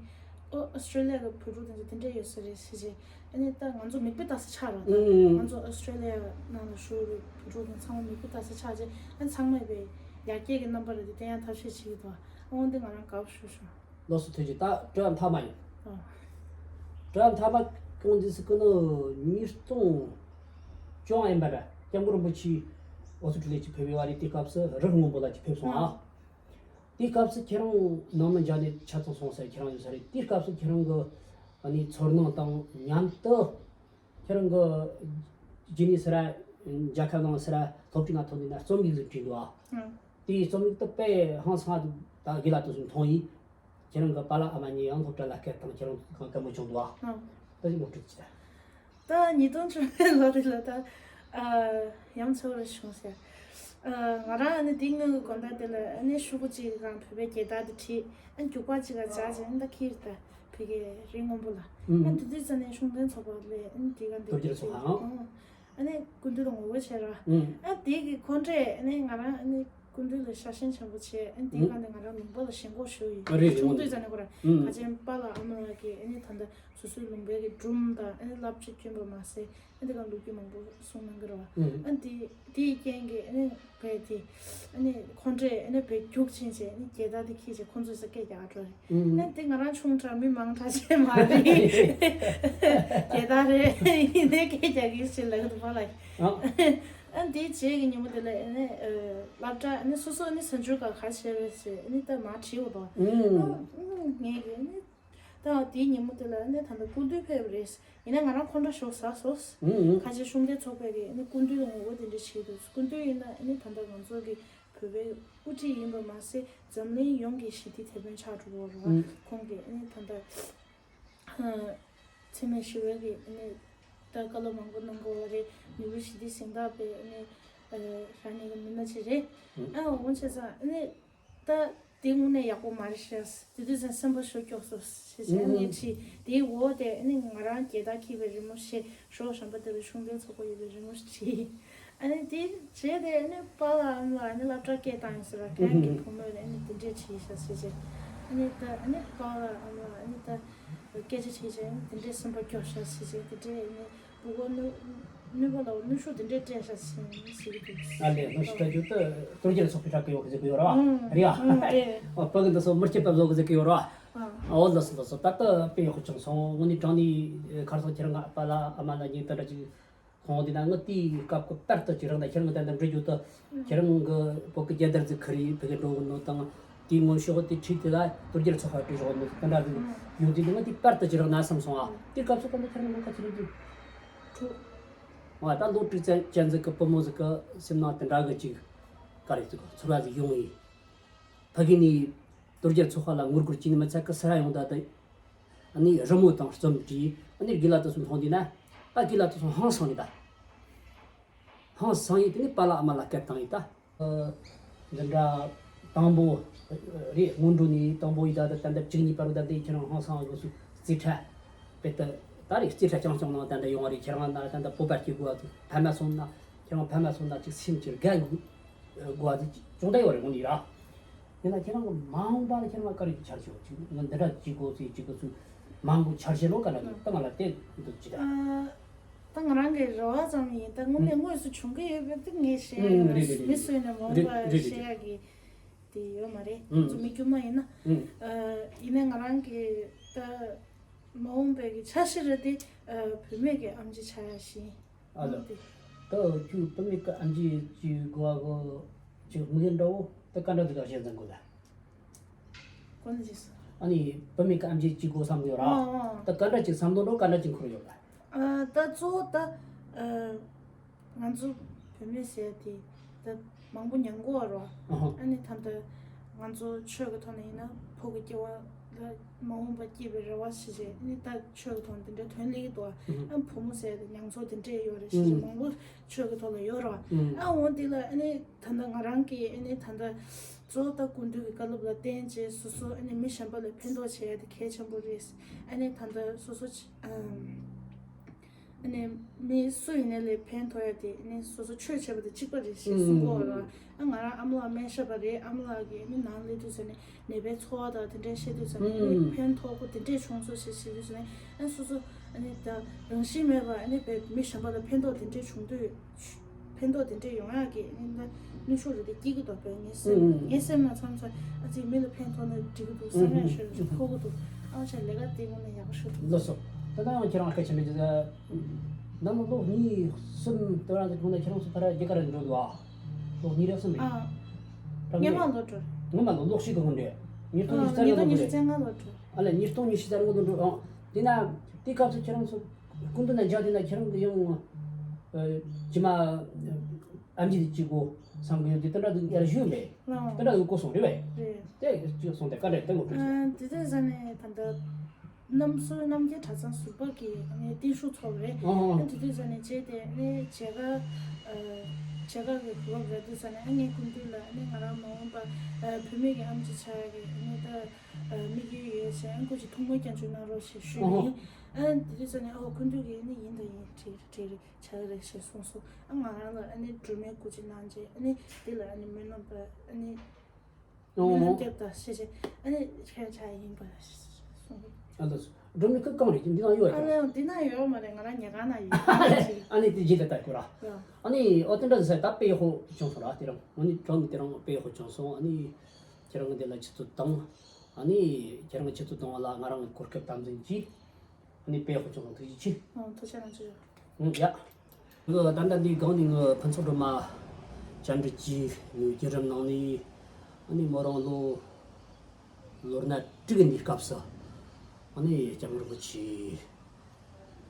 ཨོ་ཨོ་སི་ཀྲེ་ལི་ཡ་གི་བོད་ཕྲུག་དེ་ཚོ་དེ་འདྲ་ཡོད་ས་རེད་ཟེར་ཅེ། ཨ་ནི་ད་ང་ཚོ་མིག་དཔེ་ལྟ་ས་ཆགས་ར། ད་ང་ཚོ་ཨོ་སི་ཀྲེ་ལི་ཡ་ནང་ལ་བཞུགས་པའི་བོད་ཕྲུག་དང་ཚང་མ་མིག་དཔེ་ལྟ་ས་ཆགས་ཅེ། ཨ་ཚང་མས་པའི་ཡར་རྒྱས་ཀྱི་རྣམ་པ་རེད་དེ་བསྟན་ཡ་ཐབས་ཤེས་བྱེད་ཀྱི་འདུག་ཨ་འོན་ཏེ་ང་རང་དགའ་པོ་ཞུ་ཞུ། ལགས་སོ་ཐུགས་རྗེ། ད་དྲི་བ་མཐའ་མ་ཡིན། ཨ། དྲི་བ་མཐའ་མ་ཀོང་ཇི་སི་ཀུ་ནུ་ཉིས་སྟོང་བཅོ་ལྔ་ཡིན་པ་ར་སྐྱབས་མགོན་རིན་པོ་ཆེ་ཨོ་སི་ཀྲི་ལི་ཡ་ཅིག་ཕེབས་ཡོད་རེད། དེའི་སྐབས་སུ་རི་སྔོན་པོ་ལ་ཅིག་ཕེབས་སོང་ཨ། དེའི་སྐབས་སུ་ཁྱེད་རང་ནང་མི་འཇགས་ནས་ཆ་ཚང་སོང་ཟེར་ཁྱེད་རང་ཡོད་ས་རེད། དེའི་སྐབས་སུ་ཁྱེད་རང་གི་ཨ་ནི་ཚོར་སྣང་དང་མཉམ་དུ། ཁྱེད་རང་གི་རྗེས་ནས་ཟེར་ར་རྒྱལ་ཁབ་ནང་ཟེར་ར་སློབ་ཕྲུག་ང་ཐོན་ནས་ན་རྩོམ་ཡིག་ཟིག་བྲིས་འདུག་ཨ། ཨང་། དེའི་རྩོམ་ཡིག་དེ་དཔེ་ཧང་སང་ད་དགེ་ལགས་དུ་སུ་མཐོང་ཡིན། ཁྱེད་རང་གི་པཱ་ལགས་ཨ་མ་གཉིས་ཡང་སློབ་གྲྭ་ལ་སྐད་བཏང་ཁྱེད་རང་གང་ག་མོ་བྱུང་འདུག་ཨ། ཨང་། ད་ཅི་ངོ་སྤྲོད་ཅི་ད། ད་ཉིས་སྟོང་བཅུ་མེད་ལོ་རེ་ལ་ད་ཨ་ཡང་ཚོར་བ་བྱུང་ཟེར། ཨ་ང་རང་ཨ་ནི་དེ་སྔོན་གྱི་དགོང་དག་དེ་ལ་ཨ་ནི་ཤོག་གུ་གཅིག་གི་སྒང་བོད་པའི་རྒྱལ་དར་དེ་བྲིས། ཨ་ནི་རྒྱུག་པ་གཅིག་ག་སྦྱར་བྱས་ཨ་ནི་ད་ཁྱེར་ད། བོད་ཀྱི་རི་སྔོན་པོ་ལ། ཨ་དེ་དུས་ཙམ་ནས་གཞུང་དོན་ཚོགས་པ་ལས་ཨ་ནི་དེ་ག་འདི་དོལ་རྒྱལ་ཚོགས་པ་ཨང་། ཨ་ནི་སྐུ་མདུན་ལ་ངོ་རྒོལ་བྱས་ར། ཨ་དེ་གི་ཁོང་ཁྲོས་ཨ་ནི་ང་རང་ཨ་ནི་སྐུ་མདུན་ལ་ཤ་ཞེན་ཆེན་པོ་བྱས། ཨ་ནི་དེ་ག་འདི་ང་རང་ལུང་པ་ལ་ཞེན་ཁོག་ཞུ་ཡིན། རེད་རེད། ཆུང་དུས་ཙམ་ནས་ཁོ་ར་ཁ་ཆེན་པཱ་ལགས་ཨ་མ་ལགས་ཀྱིས་ཨ་ནི་ད་ལྟ་སོ་སོའི་ལུང་པའི་གི་སྒྲུང་དང་ཨ་ནི་བསླབ་བྱ་བསྐྱོན་པ་མ་ཟད། ཨ་འདི་ག་ལོ་རྒྱུས་མང་པོ་གསུང་གནང་གི་རེད་བ། ཨ་འདི་དེའི་རྐྱེན་གྱིས་ཨ་ནི་བས་དེ་ཨ་ནི་ཁོང་ཁྲོས་ཨ་ནི་བས་རྒྱུག་ཕྱིན་བྱས་ཨ་ནི་རྒྱལ་དར་དེ་འཁྱེར་བྱས་ཁོང་ཚོས་ས་སྐད་རྒྱག་འགྲོ་རེད། ཨ་འདི་ང་རང་ཆུང་དྲགས་མི་མང་དྲགས་བྱས་མ་རེད། རྒྱལ་དར་རེད་ཡིན་ནའི་སྐད་རྒྱག་གི་ཞེས་ལབ་འདུག་པ་ལ། ཨ་འདི་རྗེས་ཀྱི་ཉིན་མོ་དེ་ལ་ཨ་ནི་སློབ་གྲྭ་ཨ་ནི་སོ་སོ་ཨ་ནི་གཟའ་མཇུག་ག་ག་བྱས་རེད་ཟེར་ཨ་ནི་ད་མ་བྲིས་འོ་དོ། ངས་ཀྱི་ཨ་ནི། ད་དེའི་ཉིན་མོ་དེ་ལ་ནི་ད་ལྟ་སྐུ་མདུན་ཕེབས་རེད། ཡིན་ན་ང་རང་ཁོང་ཁྲོ་ཤོར་ཟ་སོང་། ཁ་ཆེ་གཞུང་འབྲེལ་ཚོགས་པས་ཀྱི་ནི་སྐུ་མདུན་ལ་ངོ་རྒོལ་དེ་འདྲ་བྱེད་འདུག་སྐུ་མདུན་ཡིན་ན་ནི་ད་ལྟ་ང་ཚོ་གི་བོད་པའི་དབུ་ཁྲིད་ཡིན་པ་མ་ཟད་འཛམ་གླིང་ཡོངས་ཀྱི་ཞི་བདེའི་དེད་དཔོན་ཆགས་འགྲོ་གི་རེད་བ། ཁོང་གིས་ནི་ད་ལྟ་འཚེ་མེད་ཞི་བའི་གི་ནི་ད་བཀའ་སློབ་མང་པོ་གནང་གི་ཡོད་རེད། ནིའུ་ཡོག་ཞི་བདེའི་གཟེངས་རྟགས་དཔེ་ནི་རག་མཁན་གྱི་མི་སྣ་ཅིག་རེད། ཨ་འོང་བྱས་ཙང་ནི། ད་དེ་དངོས་གནས་ཡག་པོ་མ་རེད་ཤག་དེ་དུས་ཙམ་སེམས་པ་ཤོར་སྐྱོ་སོང་ཞེས་བྱས་ངས་དྲིས། དེའི་འོག་དེ་ཨ་ནི་ང་རང་རྒྱལ་དར་འཁྱེར་བའི་རི་མོ་ཞེས་ཞོགས་ཞང་པ་དེ་ལ་གཞུང་འབྲེལ་ཚོགས་པ་ཡོད་པའི་རི་མོ་ཞིག་བྲིས། ཨ་ནི་དེ་རྗེས་དེ་ཨ་ནི་པཱ་ལགས་ཨ་མ་ལགས་ཨ་ནི་སློབ་གྲྭ་སྐད་བཏང་ཡིན་ཟེར་བ་ཁྱེད་རང་གི་བུ་མོས་ཨ་ནི་དེ་འདྲས་བྲིས་ཤག་ཞེས་བྱས། ཨ་ནི་ད་ཨ་ནི་པཱ་ལགས་ཨ་མ་ལགས་ཨ་ནི་ད་སྐད་ཆ་དྲིས་བྱས་ཨ་ནི་དེ་འདྲས་སེམས་པ་སྐྱོ་ཤག་ཞེས་བྱས་དེ་འདྲས་ཨ་ནི། ཕྲུ་གུ་ནུ་ནུས་པ་ལ་ནུས་ཤུགས་དེ་འདྲའི་སྤྲད་ཤག་ཟེར་ཟེར་གི་འདུག་ཨ་ལས་ལོ་ཤི་ཁ་རྒྱུ་ད་དོལ་རྒྱལ་ཚོགས་པའི་ཁྲག་གི་ཡོག་གི་ཟེར་གི་ཡོད་ར་བ། རེད་ཨ། ཨ་ཕ་གི་འདི་ཚོ་མི་སྐྱིད་པ་བཟོ་གི་ཟེར་གི་ཡོད་ར་བ། ཨ་འོ་ལ་སོ་ལ་སོ་ད་ལྟ་དཔེ་ཡག་པོ་བྱུང་སོང་། དངོས་གནས་དྲང་གནས་ཁར་སང་ཁྱེད་རང་ཨ་ཕ་ལ་ཨ་མ་ལ་ཉིན་དེ་འདྲ་ཅིག་ཁོང་འདི་ན་ངི་དེའི་སྐབས་ཀྱི་པར་དུ་ཅིག་རག་ན་ཁྱེད་རང་གི་ད་འདི་འབྲི་རྒྱུ་ད་ཁྱེད་རང་གི་བོད་ཀྱི་རྒྱལ་དར་ཟིག་ཁུར་ཡི་ཕ་གི་འགྲོ་གི་ནོ་དང་དེའི་སྔོན་ཤོག་དེ་ཁྲིད་དེ་ལ་དོལ་རྒྱལ་ཚོགས་པ་བྲིས་ཤོག་ནོ་དེ་འདྲ་ཟིག་ཡོང་དུས་ངི་དེ་པར་དུ་ཅིག་རག་ན་བསམ་སོང་ཨ། དེ་སྐབས་སུ་ད་ནི་ཁྱེད་རང་ལ་ཁ་ཅིག་རེད་དུས། ཁྲོ། ང་ད་ལོ་དྲུག་ཙམ་ཅན་ཟིག་གི་བུ་མོ་ཟིག་གི་སེམས་ནང་དེ་འདྲ་གི་ཅིག་ག་རེ་ཟིག་ཚོར་བ་ཟིག་ཡོང་ཡིན། ཕ་གི་ནས་དོལ་རྒྱལ་ཚོགས་པ་ལ་ངོ་རྒོལ་བྱས་ནས་མི་ཚད་གི་སེ་ར་ཡོང་ད་དེ། ཨ་ནི་རི་མོ་དང་རྩོམ་བྲིས། ཨ་ནི་དགེ་ལགས་དེ་ཚོ་མཐོང་དུས་ན་ད་དགེ་ལགས་དེ་ཚོ་ཧང་སང་ཡིན་ད། ཧང་སང་ཡིན་དེ་ནི་པཱ་ལགས་ཨ་མ་ལགས་སྐད་བཏང་ཡིན་ད། འདི་འདྲ་དང་པོ་རེད། སྔོན་འགྲོ་ནས་དང་པོ་ཡི་ད་ད་ད་ལྟ་བཅུ་གཉིས་བར་དུ་ད་ལྟ་ཁྱེད་རང་ཧང་སང་དགོས་སུ་རྩིས་ཁྲ་དཔེ་ད་ད་རེད། རྩིས་ཁྲ་རྐྱང་རྐྱང་ནང་ད་ལྟ་ཡོང་བ་རེད། ཁྱེད་རང་ན་ད་ལྟ་བོད་པ་སྐྱེ་དགོས་པ་ཕ་མ་སོང་ན་ཁྱེད་རང་ཕ་མ་སོང་ན་ཅིག་སེམས་ཀྱི་དགའ་དགོས་པ་ཅུང་ད་ཡོད་རེད་དངོས་གནས་ར། ཡིན་ན་ཁྱེད་རང་གི་མ་འོངས་པ་ལ་ཁྱེད་རང་ག་རེ་འཆར་གཞི་ཅིག་ང་འདི་འདྲ་ཅིག་དགོས་ཚེ་ཅིག་དགོས་ཚུལ་མང་པོ་འཆར་གཞི་ལོ་ག་ལ་ད་ང་ལ་བལྟས་འདུག་ཅི་ད། ད་ང་རང་གི་རེ་བ་ཙམ་ཡིན། ད་དངོས་གནས་དངོས་སུ་བྱུང་གི་ཡོད་པ་དེ་ངས་བཤད་ཡ་ཡོད། མི་སུ་ཡིན་ན་མ་འོངས་པ་བཤད་ཡ་གི་དེ་ཡོད་མ་རེད། ང་ཚོ་མི་དཀྱུས་མ་ཡིན་ན། ཡིན་ན་ང་རང་གི་ད་མ་འོངས་པའི་གི་འཆར་གཞི་རེད་དེ། བུད་མེད་ཀྱི་ཨམ་ཆི་ཆགས་ཡ་ཞིག་ཨ་ལ། ད་ཁྱོད་བུད་མེད་ཀྱི་ཨམ་ཆི་ཅིག་དགོས་གོ་ཅིག་དམིགས་ཡུལ་འདྲ་བོ་ད་ག་འདྲ་འདུག་ག་བཤད་ཟིན་དགོས་ལ། གོ་ནི་ཅི་སོ། ཨ་ནི་བུད་མེད་ཀྱི་ཨམ་ཆི་ཅིག་དགོས་བསམ་གི་ཡོད་ར། ཨ་ཨ། ད་ག་འདྲ་ཅིག་བསམ་བློ་འགྲོ་ག་འདྲ་ཅིག་འཁོར་ཡོད་ལ། ཨ་ད་གཙོ་བོ་ད་ཨ་ང་ཚོ་བུད་མེད་ཟེར་དེ་ད་མང་པོ་མྱང་གོ་བ་རོ། ཨ་ནི་ད་ལྟ་ང་ཚོ་ཆོས་ཀྱི་ཐོག་ནས་ཡིན་ན་ཕོ་གི་སྐྱེ་བ་ མ་འོངས་པ་སྐྱིད་པའི་རེ་བ་ཞིག་བྱས། ཨ་ནི་ད་ཆོས་ཀྱི་ཐོག་འདི་འདྲའི་དོན་སླེབས་ཀྱི་འདུག་ཨ། ཨ་བུ་མོ་ཟེར་ཏེ་མྱོང་ཚོར་འདི་འདྲས་ཡོད་རེད་ཞེས་བྱས། མང་པོ་ཆོས་ཀྱི་ཐོག་ལ་ཡོད་རེད་བ། ཨ་འོ་འདི་ལ་ཨ་ནི་ད་ལྟ་ང་རང་གིས་ཨ་ནི་ད་ལྟ་གཙོ་བོ་ད་སྐུ་མདུན་གྱི་བཀའ་སློབ་ལ་བརྟེན་བྱས་སོ་སོ་ཨ་ནི་མི་གཞན་པ་ལ་ཕན་ཐོགས་བྱེད་ཡ་དེ་གལ་ཆེན་པོ་རེད། ཨ་ནི་ད་ལྟ་སོ་སོ་ཨམ། ཨ་ནི་མི་སུ་ཡིན་ནའི་ལ་ཕན་ཐོགས་ཡ་དེ་ཨ་ནི་སོ་སོ་ཆོས་བྱེད་པ་དང་གཅིག་པ་རེད་ཞེས་གསུང་གི་ཡོད་རེད། ཨ་ང་རང་ཨ་མ་ལགས་སྨན་ཞབས་པ་རེད། ཨ་མ་ལགས་ཀྱིས་ཨ་ནི་ནང་སླེབས་དུས་ཙ་ནས་ནད་པའི་འཚོ་བ་དང་དེ་འདྲ་བཤད་དུས་ཙ་ནས་ཨ་ནི་ཕན་ཐོགས་པོ་དེ་འདྲས་བྱུང་སོང་ཞེས་བཤད་དུས་ཙ་ནས། ཨ་སོ་སོ་ཨ་ནི་ད་རང་བཞིན་མེད་པ་ཨ་ནི་བས་མི་གཞན་པ་ལ་ཕན་ཐོགས་དེ་འདྲས་བྱུང་དུས། ཕན་ཐོགས་དེ་འདྲས་ཡོང་ཡག་གི་ཨ་ནི་ད་ནུས་ཤུགས་རེ་དེ་སྐྱེ་གི་འདུག་པས། ངའི་སེམས་ངའི་སེམས་ནང་མཚམས་མཚམས་ཨ་ཙི་མི་ལ་ཕན་ཐོགས་ན་འགྲིག་གི་འདུག་བསམ་ཡག་ཤོད་ཤོད་ཁོ་གི་འདུག་ཨ་ཅག་ལས་ཀ་དེ་ངོ་ནས་ཡག་པོ་ཤོད་འདུག་ལགས་སོ། ད་ལྟའང་ཁྱེད་རང་སྐད་ཆ་འདྲི་རྒྱུ་ད། ནམ་ལོ་གཉིས་གསུམ་དེ་རང་གི་གོང་ན་ཁྱེད་རང་ཚོ་ཕར་རྒྱ་གར་འགྲོ་འདུག་ཨ། ལོ་གཉིས་རེ་གསུམ་རེད། ཨ། རང་སྔོན་མ་ལོ་དྲུག་སྔོན་མ་ལོ་ལོ་གཅིག་གི་སྔོན་རེད། ཉིས་སྟོང་ཉི་ཤུ་རྩ་ལྔ་ལོ་རེད། ཉི་ཤུ་རྩ་ལྔ་ལོ་དྲུག་ཨ་ལས་ཉིས་སྟོང་ཉི་ཤུ་རྩ་ལྔ་ལོ་དྲུག་ཨང་། དེ་ན་དེ་སྐབས་སུ་ཁྱེད་རང་ཚོ་སྐུ་མདུན་ན་མཇལ་དེ་ན་ཁྱེད་རང་གི་ཡང་ཨ་ཇི་མ་ཨ་མཇི་དེ་གཅིག་གོ་བསམ་གི་ཡོད་དེ་དེ་འདྲ་དུ་ཡར་ཞུས་མེད། དེ་འདྲ་དུ་གོ་སོང་རེད་བས། རེད། དེ་གཅིག་སོང་དེ་བཀའ་འདྲི་དེ་ངོ་སྤྲོད་བྱས། དེ་དུས་ཟ་ནས་ད་ལྟ་གནམ་སྲོལ་རྣམ་རྒྱལ་གྲྭ་ཚང་ཟུར་པ་གི་ཨ་ནི་བརྟན་བཞུགས་ཚོགས་རེད། ཨ་དེ་དུས་ཟ་ནས་བྱས་ཏེ་ཨ་ནི་མཇལ་ཁ་མཇལ་ཁ་གི་གོ་སྐབས་རག་དུས་ཟ་ནས་ཨ་ངའི་སྐུ་མདུན་ལ་ཨ་ནི་ང་རང་མ་འོངས་པ་བུད་མེད་ཀྱི་ཨ་མ་ཅིག་ཆགས་ཡ་གི་ཨ་ནི་ད་དམིགས་ཡུལ་ཡོད་ཟེར། ཨ་སྐུ་མཁྱེན་ཐུགས་སྨོན་སྐྱབས་འཇུག་གནང་རོགས་ཞེས་ཞུས་ནས། ཨ་དེ་དུས་ཟ་ནས་ཨོ་སྐུ་མདུན་གྱིས་ཨ་ནི་ཡིན་དང་ཡིན་བྲིས་བྲིས་རེད། བྱ་གི་རེད་ཞེས་གསུངས་སོང་། ཨ་ང་རང་ལ་ཨ་ནི་སྒྲོལ་མའི་སྐུ་ཅིག་གནང་རྗེས་ཨ་ནི་འདི་ལ་ཨ་ནི་སྨོན་ལམ་པ་ཨ་ནི་སྨོན་ལམ་རྒྱབ་དང་ཞེས་བྱས་ཨ་ནི་ཁྱེད་ཆ་ཡིན་པ་གསུངས། ཨ་ལགས་སོ། སྒྲོལ་མའི་སྐུ་གང་རེད་འདི་ན་ཡོད་ཨ་ཀྱང་ལགས་འདི་ན་ཡོད་མ་རེད། ང་རང་ཉལ་ཁང་ན་ཡོད། ཨ་ནི་དེ་རྗེས་ལ་ལྟ་དགོས་ར། ཡ། ཨ་ནི་ཨོ་དེ་འདྲ་ཟེར་ད་དཔེ་ཡག་པོ་བྱུང་སོང་ར། དེ་རིང་ཨ་ནི་གྲོང་དེ་རིང་དཔེ་ཡག་པོ་བྱུང་སོང་། ཨ་ནི་ཁྱེད་རང་གི་འདི་ལ་ཆུ་ཚོད་དང་ཨ་ནི་ཁྱེད་རང་གི་ཆུ་ཚོད་དང་ལ་ང་རང་གི་གོ་སྐབས་དམ་འཛིན་གྱིས། ཨ་ནི་དཔེ་ཡག་པོ་བྱུང་སོང་། ཐུགས་རྗེ་ཆེ། ཨོ་ཐུགས་རྗེ་གནང་ཆེ། ཨང་། ཡ། ངི་ད་ལྟ་འདི་སྒང་ནས་ངི་ཕུན་ཚོགས་སྒྲོལ་མ་བཅར་འདྲི་གྱིས་ངི་བརྒྱུད་རིམ་ནང་ནས་ཨ་ནི་མོ་རང་ལོ་ལོ་ན་དྲུག་གི་འདི་སྐབས་སུ་ཨ་ནི་སྐྱབས་མགོན་རིན་པོ་ཆེ་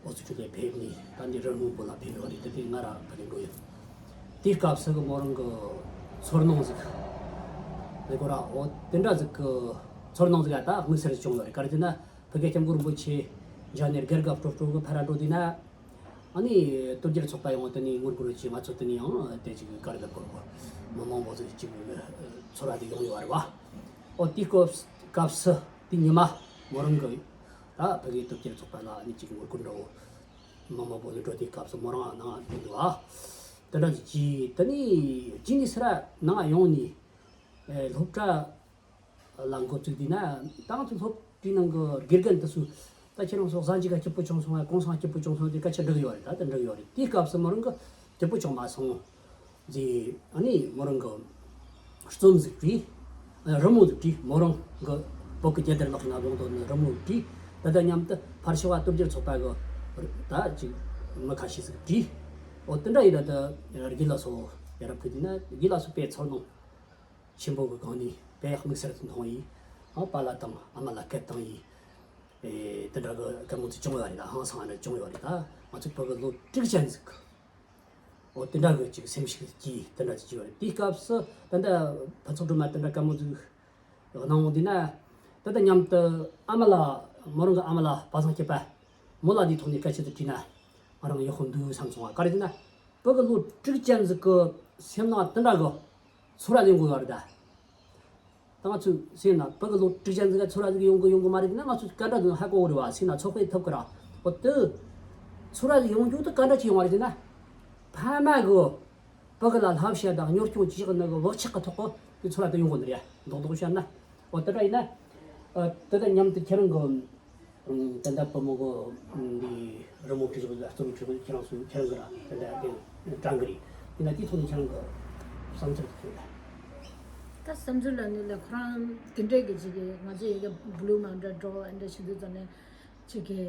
ཨོ་ཙི་ཁྲུ་ལས་ཕེབས་ནས་ད་འདི་རི་སྔོན་པོ་ལ་ཕེབས་ཡོད་རེད། དེ་དུས་ང་ར་ཕ་གི་འགྲོ་ཡོད། དེའི་སྐབས་སུ་གི་མོ་རང་གི་ཚོར་སྣང་ཟིག་ལས་ཁོ་ར་ཨོ་དེ་འདྲ་ཟིག་གི་ཚོར་སྣང་ཟིག་ཡ་ད་དམིགས་བསལ་བྱུང་ཡོད་རེད། ག་རེ་ཟེར་ན་ཕ་གི་སྐྱབས་མགོན་རིན་པོ་ཆེ་མཇལ་ནས་སྒེར་ག་སྤྲོ་སྤྲོ་གི་ཕར་ར་འགྲོ་དུས་ན། ཨ་ནི་དོལ་རྒྱལ་ཚོགས་པ་ཡོང་དེ་ནི་ངོ་རྒོལ་བྱས། ང་ཚོ་དེ་ནི་ཡང་དེ་ཅིག་ག་རེ་ལབ་དགོས་གོ། མི་མང་པོ་ཟིག་ཅིག་ཚོར་བ་དེ་ཡོང་ཡོད་རེད་བ། ཨོ་དེའི་སྐབས་སྐབས་སུ་དེ་ཉི་མ་མོ་རང་གི་ད་ཕ་གི་དོལ་རྒྱལ་ཚོགས་པ་ལ་ཨ་ནི་ཅིག་ངོ་རྒོལ་འདྲ་བོ་མི་མང་པོ་ཟིག་འགྲོ་དུས་སྐབས་སུ་མོ་རང་ནང་འདུག་བ། དེ་འདྲ་ཅིག་དེ་ནི་ཅི་ནི་སི་ར་ནང་ཡོང་ནི་སློབ་གྲྭ་ལ་འགོ་བཙུགས་དུས་ན་ཏང་ཙུའུ་སློབ་གྲྭའི་ནང་གི་དགེ་རྒན་དེ་ཚོས་ད་ཁྱེད་རང་ཚོ་གཟའ་མཇུག་ག་སྐྱིད་པོ་བྱུང་སོང་ང་གུང་སེང་སྐྱིད་པོ་བྱུང་སོང་དེ་སྐད་ཆ་འདྲི་གི་ཡོད་རེད། ད་དེ་འདྲི་གི་ཡོད་རེད། དེའི་སྐབས་སུ་མོ་རང་གི་སྐྱིད་པོ་བྱུང་མ་སོང་ཟེར། ཨ་ནི་མོ་རང་གི་རྩོམ་ཟིག་བྲིས། རི་མོ་ཟིག་བྲིས། མོ་རང་གི་བོད་ཀྱི་རྒྱལ་དར་ལག་ན་བཟུང་དོན་ནི་རི་མོ་བྲིས། ད་ལྟ་མཉམ་དུ་ཕར་ཕྱི་བ་དོལ་རྒྱལ་ཚོགས་པ་གི་ད་ཅིག་མི་ཁ་ཤས་ཟིག་བྲིས། འོ་དེ་འདྲ་ཡིན་ད་ད་རྒན་ལགས་སོ་ཡ་རབས་ཕུད་དུས་ན་རྒན་ལགས་སོ་དཔེ་ཚོར་སྣང་ཆེན་པོ་གི་སྒང་ནས་དཔེ་དམིགས་བསལ་དུ་མཐོང་ཡིན། ཨ་པ་ལགས་དང་ཨ་མ་ལགས་སྐད་བཏང་ཡིན། ཨེ་དེ་འདྲ་གི་སྐད་མོ་ཚིག་བྱུང་ཡོད་རེད། ད་ཧང་སང་ཨ་འདྲ་བྱུང་ཡོད་རེད། ད་ང་ཚོ་བོད་གི་ལོ་དྲུག་ཅན་ཟིག་འོ་དེ་འདྲ་གི་ཅིག་སེམས་ཤུགས་ཀྱིས་དེ་འདྲ་ཅིག་བྱུང་ཡོད་རེད། དེའི་སྐབས་སུ་ད་ལྟ་ཕུན་ཚོགས་སྒྲོལ་མ་དེ་འདྲ་སྐད་མོ་ཚིག་གནང་འོང་དུས་ན། ད་ལྟ་མཉམ་དུ་ཨ་མ་ལགས་མོ་རང་གི་ཨ་མ་ལགས་པ་སངས་སྐྱིད་པ་མོ་ལ་འདིའི་ཐོག་ནས་སྐད་ཆ་དེ་དྲིས་ན་ང་རང་ཡག་པོ་འདུག་བསམ་སོང་བ། ག་རེ་ཟེར་ན་བོད་ཀྱི་ལོ་དྲུག་ཅན་ཟིག་གི་སེམས་ནང་དེ་འདྲ་གི་ཚོར་བ་ཡོང་གི་ཡོད་རེད་ད། ད་ང་ཚོས་ཟེར་ན་བོད་ཀྱི་ལོ་དྲུག་ཅན་ཟིག་ག་ཚོར་བ་ཟིག་ཡོང་གི་ཡོང་གི་མ་རེད་ཟེར་ན་ང་ཚོས་ག་འདྲ་འདུག་ཧ་གོ་གི་རེད་བ། ཟེར་ན་ཚོགས་པས་ཐུབ་ཀི་ར། འོ་དེ་ཚོར་བ་ཟིག་ཡོང་རྒྱུ་དེ་ག་འདྲ་ཅིག་ཡོང་བ་རེད་ཟེར་ན། ཕ་མ་གི་བོད་ཀྱི་ལ་བསླབ་བྱ་དང་གཉོར་སྐྱོང་བྱེད་ཀྱི་ནི་གི་བག་ཆགས་ཀྱི་ཐོག་གི་དེ་ཚོར་བ་དེ་ཡོང་གི་ནི་རེད། རྡོག་རྡོག་བཤད་ན། འོ་དེ་འདྲ་ཡིན་ན། ཨ་དེ་དང་མཉམ་དུ་ཁྱེད་རང་གི་ཨ་ད་ལྟ་བུ་མོ་གི་འདི་རི་མོ་བྲིས་ཡོད་ལ་རྩོམ་བྲིས་ཡོད། ཁྱེད་རང་ཚོ་ཁྱེད་རང་གི་ར་དེ་འདྲ་དེ་དྲན་གི་རེད། དེ་ན་དེའི་ཐོག་ནས་ཁྱེད་རང་གི་བསམ་ཚུལ་དེ་ལ། ད་བསམ་ཚུལ་ལ་ནི་ལ་ཁོ་རང་དེ་འདྲས་ཀྱི་ཅིག་གི་ང་ཚོ་ཡི་གེ་བླུ་མ་འདྲ་འགྲོ་འདྲ་བྱེད་དུས་ཙམ་ནས་ཅིག་གི་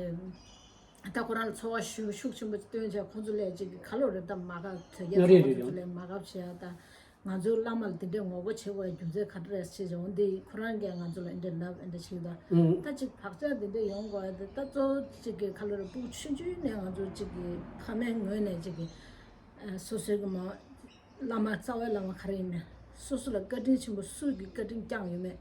ད་ཁོ་རང་ལ་ཚོར་བ་ཤུགས་ཤུགས་ཆེན་པོ་སྟོན་བྱས་ཁོང་ཚོ་ལས་ཅིག་གི་ཁ་ལོ་རེ་ད་མ་ག་དོལ་རྒྱལ་རེད་ཚོགས་པ་རེད་ཚོ་རེད། ལས་མ་ག་བྱས་ད། ང་ཚོའི་བླ་མ་ལ་དེ་འདྲའི་ངོ་རྒོལ་བྱེད་དགོས་རྒྱུ་མཚན་ག་རེ་རེད་ཟེར་བྱུང་འདི་ཁོ་རང་གིས་ང་ཚོ་ལ་འདི་འདྲ་ལབ་འདི་འདྲ་བྱེད་ཀྱི་འདུག་ཨང་། ད་ཅིག་བག་ཆགས་འདི་འདྲ་ཡོང་དགོས་ཡ་དེ་ད་གཙོ་བོ་ཅིག་གི་ཁ་ལོ་རེ་སྤུ་གུ་ཆུང་ཆུང་ནས་ང་ཚོ་ཅིག་གི་ཕ་མའི་ངོས་ནས་ཅིག་གི་ཨ་སོ་སོའི་གི་མ་བླ་མ་རྩ་བའི་བླ་མ་ག་རེ་ཡིན་མིན་སོ་སོ་ལ་བཀའ་དྲིན་ཆེན་པོ་སུ་གི་བཀའ་དྲིན་བསྐྱངས་ཡོད་མེད།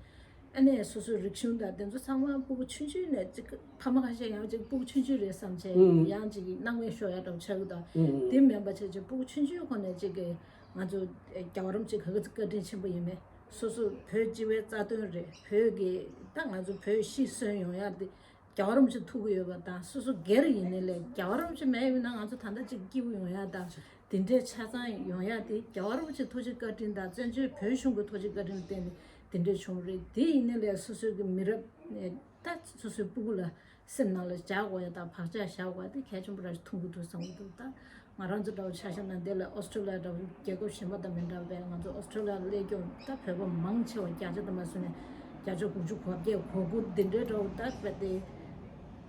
ཨ་ནེ་སོ་སོའི་རིག་གཞུང་དང་དེ་ཚོ་ཚང་མ་སྤུ་གུ་ཆུང་ཆུང་ནས་ཅིག་ཕ་མ་ཁ་ཤས་ཡང་ཅིག་སྤུ་གུ་ཆུང་ཆུང་རེད་བསམ་བྱས་ཨུམ། ཡང་ཅིག་སྣང་མེད་ཤོར་ཡ་འདྲ་བོ་ཆགས་ཀྱི་འདུག་ཨུམ། དེ་མིན་པ་བྱས་བྱས་སྤུ་གུ་ཆུང་ཆུང་ཁོ་ནས་ཅིག་གི་ང་ཚོ་རྒྱལ་བ་རིན་པོ་ཆེ་ག་གི་བཀའ་དྲིན་ཆེན་པོ་ཡིན་མེད། སོ་སོ་བོད་སྤྱི་བའི་རྩ་དོན་རེད། བོད་ཀྱི་ད་ང་ཚོ་བོད་ཤི་གསོན་ཡོང་ཡ་དེ་རྒྱལ་བ་རིན་པོ་ཆེ་ཐུགས་ཁུར་ཡོད་པ་དང་། སོ་སོ་སྒེར་ཡིན་ནའི་ལས་རྒྱལ་བ་རིན་པོ་ཆེ་མེད་ཡིན་ན་ང་ཚོ་ད་ལྟ་ཅིག་སྐྱིད་པོ་ཡོང་ཡ་དང་། དེ་འདྲའི་ཆ་ཚང་ཡོང་ཡ་དེ་རྒྱལ་བ་རིན་པོ་ཆེ་ཐུགས་རྗེ་བཀའ་དྲིན་དང་བཙན་བྱོལ་བོད་གཞུང་གི་ཐུགས་རྗེ་བཀའ་དྲིན་བརྟེན་ནས་དེ་འདྲའི་བྱུང་རེད། དེ་ཡིན་ནའི་ལས་སོ་སོའི་གི་མི་རབས་ད་སོ་སོའི་སྤུ་གུ་ལ་སེམས་ནང་ལ་བཞག་དགོས་ཡ་དང་བག་ཆགས་བཞག་དགོས་ཡ་དེ་གལ་ཆེན་པོ་ར་ཞིག་མཐོང་གི་འདུག་བསམ་གི་འདུག་ད་ང་རང་ཚོ་འདྲ་བོ་ཆ་བཞག་ན་འདི་ལ་ཨོ་སི་ཀྲོ་ལི་ཡ་འདྲ་བོ་རྒྱལ་ཁབ་གཞན་པ་དང་མི་འདྲ་བས། ང་ཚོ་ཨོ་སི་ཀྲོ་ལི་ཡ་སླེབས་རྒྱུ་ད་བོད་པ་མང་ཆེ་བ་བརྒྱ་ཆ་དུ་མ་སོང་ནས་བརྒྱ་ཆ་དགུ་བཅུ་གོ་བརྒྱད་གོ་དགུ་འདི་འདྲའི་འདྲ་བོ་ད་རྦད་དེ་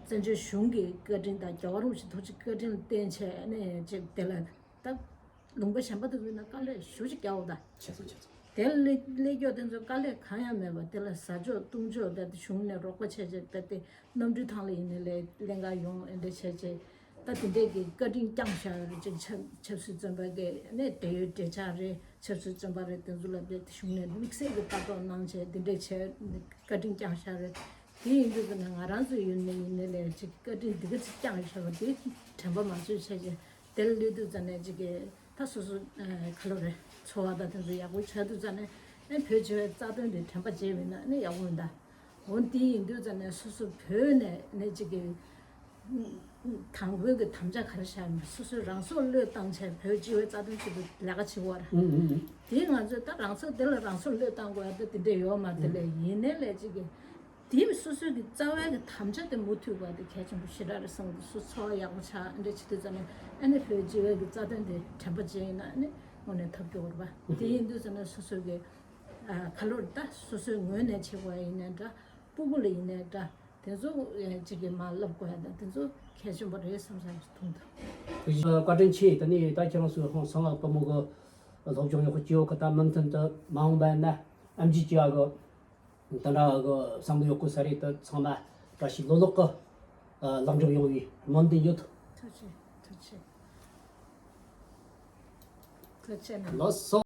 བཙན་བྱོལ་གཞུང་གི་བཀའ་དྲིན་དང་རྒྱལ་བ་རིན་པོ་ཆེ་ཐུགས་རྗེ་བཀའ་དྲིན་བརྟེན་བྱས་ནས་ཅིག་དེ་ལ་ད་ལུང་པ་གཞན་པ་དུ་ཡིན་ན་དཀའ་ལས་ཞེ་ཅིག་རྒྱག་འོ་ད། བྱས་སོང་བྱས་སོང་། དེ་ལས་ལས་སྐྱོ་དེ་ཚོ་དཀའ་ལས་གང་ཡང་མེད་པ་དེ་ལ་ཟ་ཆོག་བཏུང་ཆོག་ད་དེ་གཞུང་ནས་རོགས་པ་བྱས་བྱས་ད་དེ་གནམ་གྲུ་ཐང་ལ་ཡིན་ནའི་ལས་ལེན་ག་ཡོང་ཨེ་འདྲ་བྱས་བྱས་ད་དེ་འདྲས་ཀྱི་བཀའ་དྲིན་བསྐྱངས་བཞག་ཡོད་རེད། ཅིག་ཆབ་ཆབ་སྲིད་བཙོན་པ་གི་ནས་འབྲེལ་ཡོད་འབྲེལ་ཆགས་རེད། ཆབ་སྲིད་བཙོན་པ་རེད། དེ་ཚོ་ལ་དེ་གཞུང་ནས་དམིགས་བསལ་གྱི་ལྟ་རྟོག་གནང་བྱས་དེ་འདྲས་བྱས་བཀའ་དྲིན་བསྐྱངས་བཞག་རེད། དེ་ཡིན་དུས་ཙམ་ནས་ང་རང་ཚོ་ཡུལ་ནས་ཡིན་ནའི་ལས་ཅིག་བཀའ་དྲིན་འདི་ག་ཅིག་བསྐྱངས་བཞག་པ་དེ་དྲན་པ་མ་བརྗེད་བྱས་བྱས། དེར་སླེབས་དུས་ཙམ་ནས་ཅིག་གི་ད་སོ་སོ་ཨ་ག་ལོ་རེད། འཚོ་བ་དང་དེ་ཚོ་ཡག་པོ་ཆགས་དུས་ཙམ་ནས་ཨ་བོད་སྤྱི་བའི་རྩ་དོན་དེ་དྲན་པ་བརྗེད་མིན་ན་ནི་ཡག་པོ་མིན་ད། འོ་དེ་ཡིན་དུས་ཙམ་ནས་སོ་སོ་བོད་ནས་ནས་ཅིག་གི་དང་པོའི་གི་དམ་བཅའ་ག་རེ་བཞག་ཡིན་ན་སོ་སོའི་རང་སྲོག་བློས་བཏང་བྱས་བོད་སྤྱི་བའི་རྩ་དོན་ཆེད་དུ་ལས་ཀ་བྱེད་དགོས་ར། ཨུ་ཨུ་ཨུ། དེ་ང་ཚོས་ད་རང་སྲོག་དེ་ལ་རང་སྲོག་བློས་བཏང་དགོས་ཡ་ད་དེ་འདྲས་ཡོད་མ་རེད་དེ་ལས་ཡིན་ནའི་ལས་ཅིག་གི་དེ་སོ་སོའི་གི་རྩ་བའི་གི་དམ་བཅའ་དེ་མུ་མཐུད་པ་དེ་གལ་ཆེན་པོ་ཞེ་དྲག་རེད་བསམ་གི་འདུག་སོ་སོ་ཡག་པོ་ཆགས་ཨ་འདྲ་བྱེད་དུས་ཙམ་ནས་ཨ་ནི་བོད་སྤྱི་བའི་གི་རྩ་དོན་དེ་དྲན་པ་བརྗེད་ཡིན་ན་ཨ་ནི་དངོས་གནས་ཐབས་སྐྱོ་བོ་རེད་པ། དེ་ཡིན་དུས་ཙམ་ནས་སོ་སོའི་གི་ཨ་ཁ་ལོར་ད་སོ་སོའི་ངོས་ནས་བྱེད་དགོས་ཡ་ཡིན་ནའི་འདྲ། སྤུ་གུ་ལ་ཡིན་ནའི་འདྲ། དེ་ཚོ་ཨ་ཅིག་གི་མ་བསླབ་དགོས་ཡ་ད་དེ་ཚོ་གལ་ཆེན་པོ་རེད་བསམ་བསམ་ཞིག་མཐོང་འདུག་བཀའ་དྲིན་ཆེ། ད་ནི་ད་ཁྱེད་རང་ཚོའི་ཧོང་སང་ལ་བུ་མོ་གི་སློབ་སྦྱོང་ཡག་པོ་བྱེད་ཡོད་གི་ད་མུ་མཐུད་དུ་མ་འོངས་པ་ན་ཨེམ་ཆི་བྱེད་ཡ་གི་ད་འདྲ་གི་བསམ་བློ་ཡག་པོ་ས་རེད། ད་ཚང་མ་བཀྲ་ཤིས་ལོ་ལོག་གི་ལེགས་འགྲུབ་ཡོང་བའི་སྨོན་འདུན་ཡོད། ཐུགས་རྗེ་ཆེ། ཐུགས་རྗེ་ཆེ། ཐུགས་རྗེ་ཆེ་གནང་། ལགས་སོ།